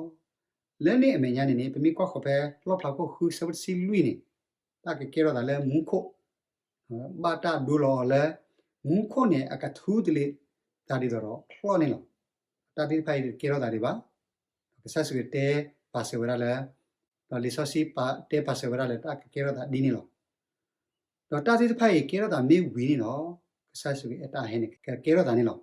လၢန့ၣ်အမဲာ်ညါန့ၣ်န့ၣ် ပမ့ၢ်ကွၢ်ဃီၤဖဲလီၣ်ဖျါခိၣ်ဃုဆၢဖိတဆံလွံၢ်န့ၣ်, တၢ်ကကဲထီၣ်သးလၢမူခိၣ် ဘၣ်တၢ်ဒိလီၤအီၤလၢ မူခိၣ်န့ၣ် အကထူတလ့ၤသးဒ်သိးဒီးချီၣ်န့ၣ်လီၤ. တၢ်သ့ၣ်တဖၣ်အံၤတကဲထီၣ်သးဒံးဘၣ်. ဒီးကစၢ်ယ့ၣ်ၡူးခရံာ်တဲပာ်စၢၤဝဲဒၣ်လၢ, ဒီးလံာ်စီဆှံတဲပာ်စၢၤဝဲဒၣ်လၢ တၢ်ကကဲထီၣ်သးဒ်န့ၣ်လီၤ. ဒီးတၢ်သ့ၣ်တဖၣ်အံၤကဲထီၣ်သးမ့ၢ်ဝံၤန့ၣ်ဒီး ကစၢ်ယ့ၣ်ၡူးခရံာ်အတၢ်ဟဲန့ၣ် ကကဲထီၣ်သးန့ၣ်လီၤ.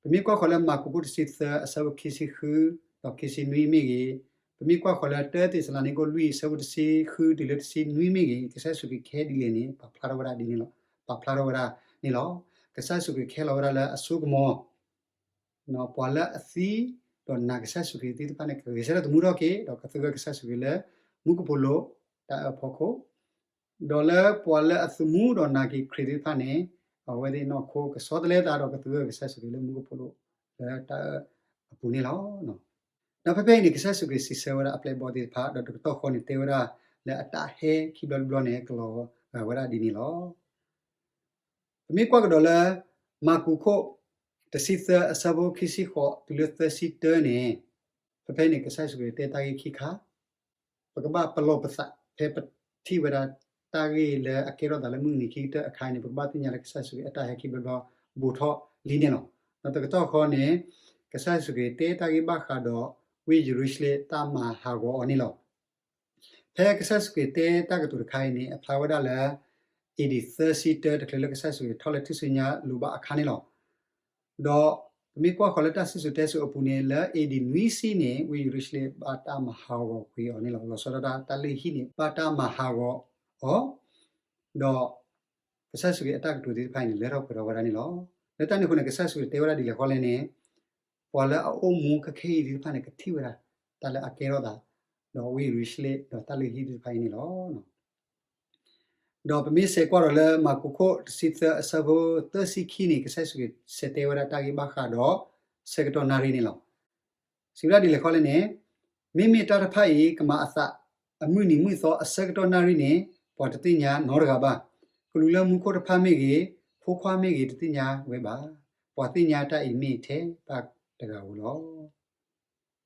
ပမ့ၢ်ကွၢ်ဃီၤလၢမၢ်ကူးခိၣ်တဆံသၢအဆၢဖိခံဆံဃု ဒီးခံဆံနွံမ့ၢ်ဂ့ၤ, ပမ့ၢ်ကွၢ်ဃီၤလၢတၢသ့းစၤလနံကိၣ်လွံၢ်အဆၢဖိတဆံဃုတုၤလၢတဆံနွံမ့ၢ်ဂ့ၤ, ကစၢ်ယ့ၣ်ၡူးခရံာ်ကဟဲဒ်လဲၣ်န့ၣ် ပာ်ဖျါထီၣ်ဝဲဒၣ်ဒ်န့ၣ်လီၤ. ပာ်ဖျါထီၣ်ဝဲဒၣ်န့ၣ်လီၤ. ကစၢ်ယ့ၣ်ၡူးခရံာ်ကဟဲလီၤဝဲဒၣ်လၢအစိကမီၤ ပှၤလၢအသံဒီးနာ်ကစၢ်ယ့ၣ်ၡူးခရံာ်သ့ၣ်တဖၣ်န့ၣ် ကဂဲၤဆၢထၢၣ်သမူထီၣ်က့ၤ ဒီးကသဂၢၢ်ကစၢ်ယ့ၣ်ၡူးခရံာ်လၢ မူကပိာ်လိၤတၢ်အၢဖီခိၣ်, ဒီးလၢပှၤလၢအသမူဒီးနာ်က့ၤခရံာ်သ့ၣ်တဖၣ်န့ၣ် အဝဲသ့ၣ်နီၢ်ခိကဆီတလဲသးဒီးကသဂၢၢ်ကစၢ်ယ့ၣ်ၡူးခရံာ်လၢမူကပိာ်လိၤလၢတၢ်အၢအပူၤန့ၣ်လီၤ. ဒီးဖဲဖဲအံၤန့ၣ် ကစၢ်ယ့ၣ်ၡူးခရံာ်စံးဆၢဝဲဒၣ်အပျဲၢ်အဘီၣ်သ့ၣ်တဖၣ် ဒီးတကတီၢ်ဃီန့ၣ်တဲဝဲဒၣ်လၢအတၢ်ဟဲခံဘျီတဘျီန့ၣ် ကလီၤဂာ်ဝဲဒၣ်ဒ်န့ၣ်လီၤ. ပမ့ၢ်ကွၢ်ကဒီးလၢ မၢ်ကူးခိၣ်တဆံသၢအဆၢဖိခံဆံဃိးတုၤလၢသၢဆံတၢန့ၣ်, ဖဲဖဲန့ၣ် ကစၢ်ယ့ၣ်ၡူးခရံာ်တဲတၢ်ဂ့ၢ်ခံခါ, ပကဘၣ်ပလီၢ်ပသး ဖဲပထံၣ်ဝဲဒၣ်တၢ်ဂ့ၢ်လၢအကဲထီၣ်သးလၢမုၢ်နံၤခံကတၢၢ်အခါအံၤန့ၣ် ပကဘၣ်သ့ၣ်ညါလၢကစၢ်ယ့ၣ်ၡူးခရံာ်အတၢ်ဟဲခံဘျီတဘျီဘူးထီၣ်လံန့ၣ်လီၤ. ဒီးတကတီၢ်ဃီန့ၣ် ကစၢ်ယ့ၣ်ၡူးခရံာ်တဲတၢ်ဂ့ၢ်ဘၣ်ဃးဒီး ဝ့ၢ်ယရူၤၡလ့ၣ်တၢ်မၤဟးဂီၤအီၤန့ၣ်လီၤ. ဖဲကစၢ်ယ့ၣ်ၡူးခရံာ်တဲတၢ်ကတိၤတခါအံၤန့ၣ် အဖျါဝဲဒၣ်လၢ A D သၢဆံတၢ တချုးလၢကစၢ်ယ့ၣ်ၡူးခရံာ်ထီၣ်လၢထူၣ်စုညါလိၤဘၣ်အခါန့ၣ်လီၤ. ဒီးပမ့ၢ်ကွၢ်ဃီၤလၢတၢ်စံၣ်စိၤတဲစိၤအပူၤန့ၣ် လၢ A D နွံဆံန့ၣ် ဝ့ၢ်ယရူၤၡလ့ၣ်ဘၣ်တၢ်မၤဟးဂီၤကွံာ်အီၤန့ၣ်လီၤ. လီၤဆီဒၣ်တၢ် တၢ်လုၢ်ဟံၣ်န့ၣ်ဘၣ်တၢ်မၤဟးဂီၤအီၤ, ဒီး ကစၢ်ယ့ၣ်ၡူးခရံာ်အတၢ်ကတိၤသ့ၣ်တဖၣ်အံၤန့ၣ် လၢထီၣ်ပှဲၤထီၣ်ဝဲဒၣ်န့ၣ်လီၤ. လၢတၢ်န့ၣ်အဃိန့ၣ် ကစၢ်ယ့ၣ်ၡူးခရံာ်တဲဝဲဒၣ်ဒ်လဲၣ်ဃီလဲၣ်န့ၣ်, ပှၤလၢအအိၣ်မူခဲခဲအံၤသ့ၣ်တဖၣ်န့ၣ် ကထံၣ်ဝဲဒၣ် တၢ်လၢအကဲထီၣ်သး ဒီးဝ့ၢ်ယရူၤၡလ့ၣ် ဒီးတၢ်လုၢ်ဟံၣ်သ့ၣ်တဖၣ်အံၤန့ၣ်လီၤ. ဒီးပမ့ၢ်ဆဲးကွၢ်ဒီးလၢမၢ်ကူးခိၣ်တဆံသၢအဆၢဖိသၢဆံခံန့ၣ် ကစၢ်ယ့ၣ်ၡူးခရံာ်ဆဲးတဲဝဲဒၣ်တၢ်ဂ့ၢ်ဘၣ်ဃးဒီး ဆၢကတီၢ်နၣ်ရံၣ်န့ၣ်လီၤ. စံးဝဲဒၣ်ဒ်လဲၣ်ဃီလဲၣ်န့ၣ်, မ့မ့ၢ်တၢ်တဖၣ်အံၤ ကမၤအသးအမုၢ်နံၤမုၢ်သီအဆၢကတီၢ်နၣ်ရံၣ်န့ၣ် ပှၤတသ့ၣ်ညါနီတဂၤဘၣ်. ကလူးလၢမူခိၣ်တဖၣ်မ့ၢ်ဂ့ၤ, ဖိခွါမ့ၢ်ဂ့ၤ တသ့ၣ်ညါဝဲဘၣ်. ပှၤသ့ၣ်ညါတၢ်အံၤမ့ၢ်ထဲတၢ်တဂၤဧိၤလီၤ.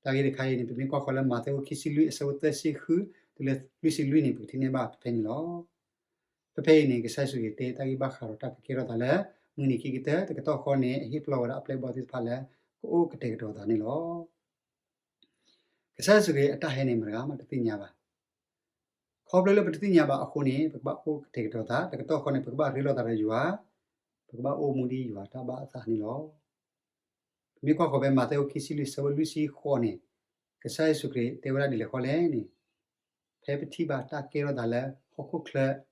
တၢ်ဂ့ၢ်တခါအံၤန့ၣ် ပမ့ၢ်ကွၢ်ဃီၤလၢမးသဲခိၣ်ခံဆံလွံၢ်အဆၢဖိသၢဆံဃု တုၤလၢလွံၢ်ဆံလွံၢ်န့ၣ် ပကထံၣ်န့ၢ်ဘၣ်ဖဲဖဲန့ၣ်လီၤ. ဖဲဖဲအံၤန့ၣ် ကစၢ်ယ့ၣ်ၡူးခရံာ်တဲတၢ်ဂ့ၢ်ဘၣ်ဃးဒီးတၢ်ကကဲထီၣ်သးလၢ မုၢ်နံၤခံကတၢၢ် တကတီၢ်ဃီန့ၣ် အဟ့ၣ်ပလီၢ်ဝဲဒၣ်အပျဲၢ်အဘီၣ်သ့ၣ်တဖၣ်လၢ ကအိၣ်ကတဲာ်ကတီၤသးန့ၣ်လီၤ. ကစၢ်ယ့ၣ်ၡူးခရံာ်အတၢ်ဟဲန့ၣ် မတဂၤမးတသ့ၣ်ညါဘၣ်. ခီဖျိလၢပတသ့ၣ်ညါဘၣ်အဃိန့ၣ် ပကဘၣ်အိၣ်ကတဲာ်ကတီၤသး, တကတီၢ်ဃီန့ၣ် ပကဘၣ်ရ့လိာ်သးဒီးယွၤ, ပကဘၣ်အိၣ်မူဒ်ယွၤတၢ်ဘၣ်အသးန့ၣ်လီၤ. ပမ့ၢ်ကွၢ်ဃီၤဖဲမးသဲခိၣ်ခံဆံလွံၢ်အဆၢဖိလွံၢ်ဆံဃိးန့ၣ်, ကစၢ်ယ့ၣ်ၡူးခရံာ်တဲဝဲဒၣ်ဒ်လဲၣ်ဃီလဲၣ်န့ၣ်, ဖဲပထံၣ်ဘၣ်တၢ်ကဲထီၣ်သးလၢဟီၣ်ခိၣ်ချၢ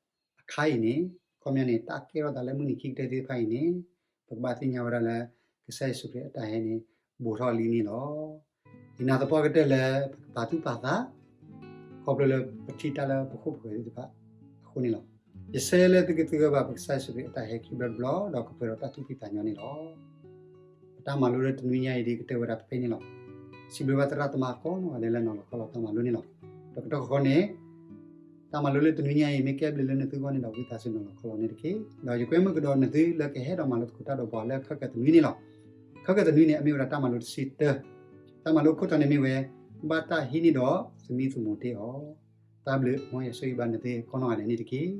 အခါအံၤန့ၣ်, ခီပညီန့ၣ် တၢ်ကဲထီၣ်သးလၢမုၢ်နံၤခံကတၢၢ်သ့ၣ်တဖၣ်အံၤန့ၣ်, ပကဘၣ်သ့ၣ်ညါဝဲဒၣ်လၢ ကစၢ်ယ့ၣ်ၡူးခရံာ်အတၢ်ဟဲန့ၣ် ဘူးထီၣ်လံန့ၣ်လီၤ. ယနာ်သပှၢ်ကတၢၢ်လၢပကပာ်သူၣ်ပာ်သး ခီဖျိလၢပထံၣ်တၢ်လၢပခိၣ်ပဃၢၤသ့ၣ်တဖၣ်အဃိန့ၣ်လီၤ. ယဆၢလၢသုကသဂၢၢ်ဘၣ်ပကစၢ်ယ့ၣ်ၡူးခရံာ်အတၢ်ဟဲခံဘျီတဘျီ ဒီးကပှဲၤဒီးတၢ်သူၣ်ဖှံသးညီန့ၣ်လီၤ. ပတၢ်မၤလိလၢတနွံညါအံၤဒ်ကတၢၢ်ဝဲဒၣ်ဖဲဖဲန့ၣ်လီၤ. စံးဘျုးဘၣ်သရၣ်သမါကိးဂၤဒဲးလၢနီၤလီၤခီလီၤတၢ်မၤလိန့ၣ်လီၤ. ဒီးကတီၢ်ဃီန့ၣ် တၢ်မၤလိလၢတနွံညါအံၤ မ့ၢ်ကဲဘျုးလၢနသုအဂီၢ်န့ၣ်ဒီး ဝံသးစူၤနီၤလီၤခီလီၤန့ၣ်တက့ၢ်. ဒီးယကွဲမုာ်ကဒီးနသုလၢကဟဲဒီးမၤလိသကိးတၢ်ဒီးပှၤလၢခၢၣ်ကၢၢ်တနွံန့ၣ်လီၤ. ခၢၣ်ကၢၢ်တနွံန့ၣ် အမ့ၢ်ဝဲဒၣ်တၢ်မၤလိတဆံတၢ, တၢ်မၤလိခိၣ်တီန့ၣ်မ့ၢ်ဝဲ ဘၣ်တၢ်ဟံးန့ၢ်ဒီးသမံသမိးတ့ၢ်အီၤ. တၢ်ဘျုးမ်ယွၤဆိၣ်ဂ့ၤဘၣ်နသုကိးနီၢ်ဂၤဒဲးန့ၣ်တက့ၢ်.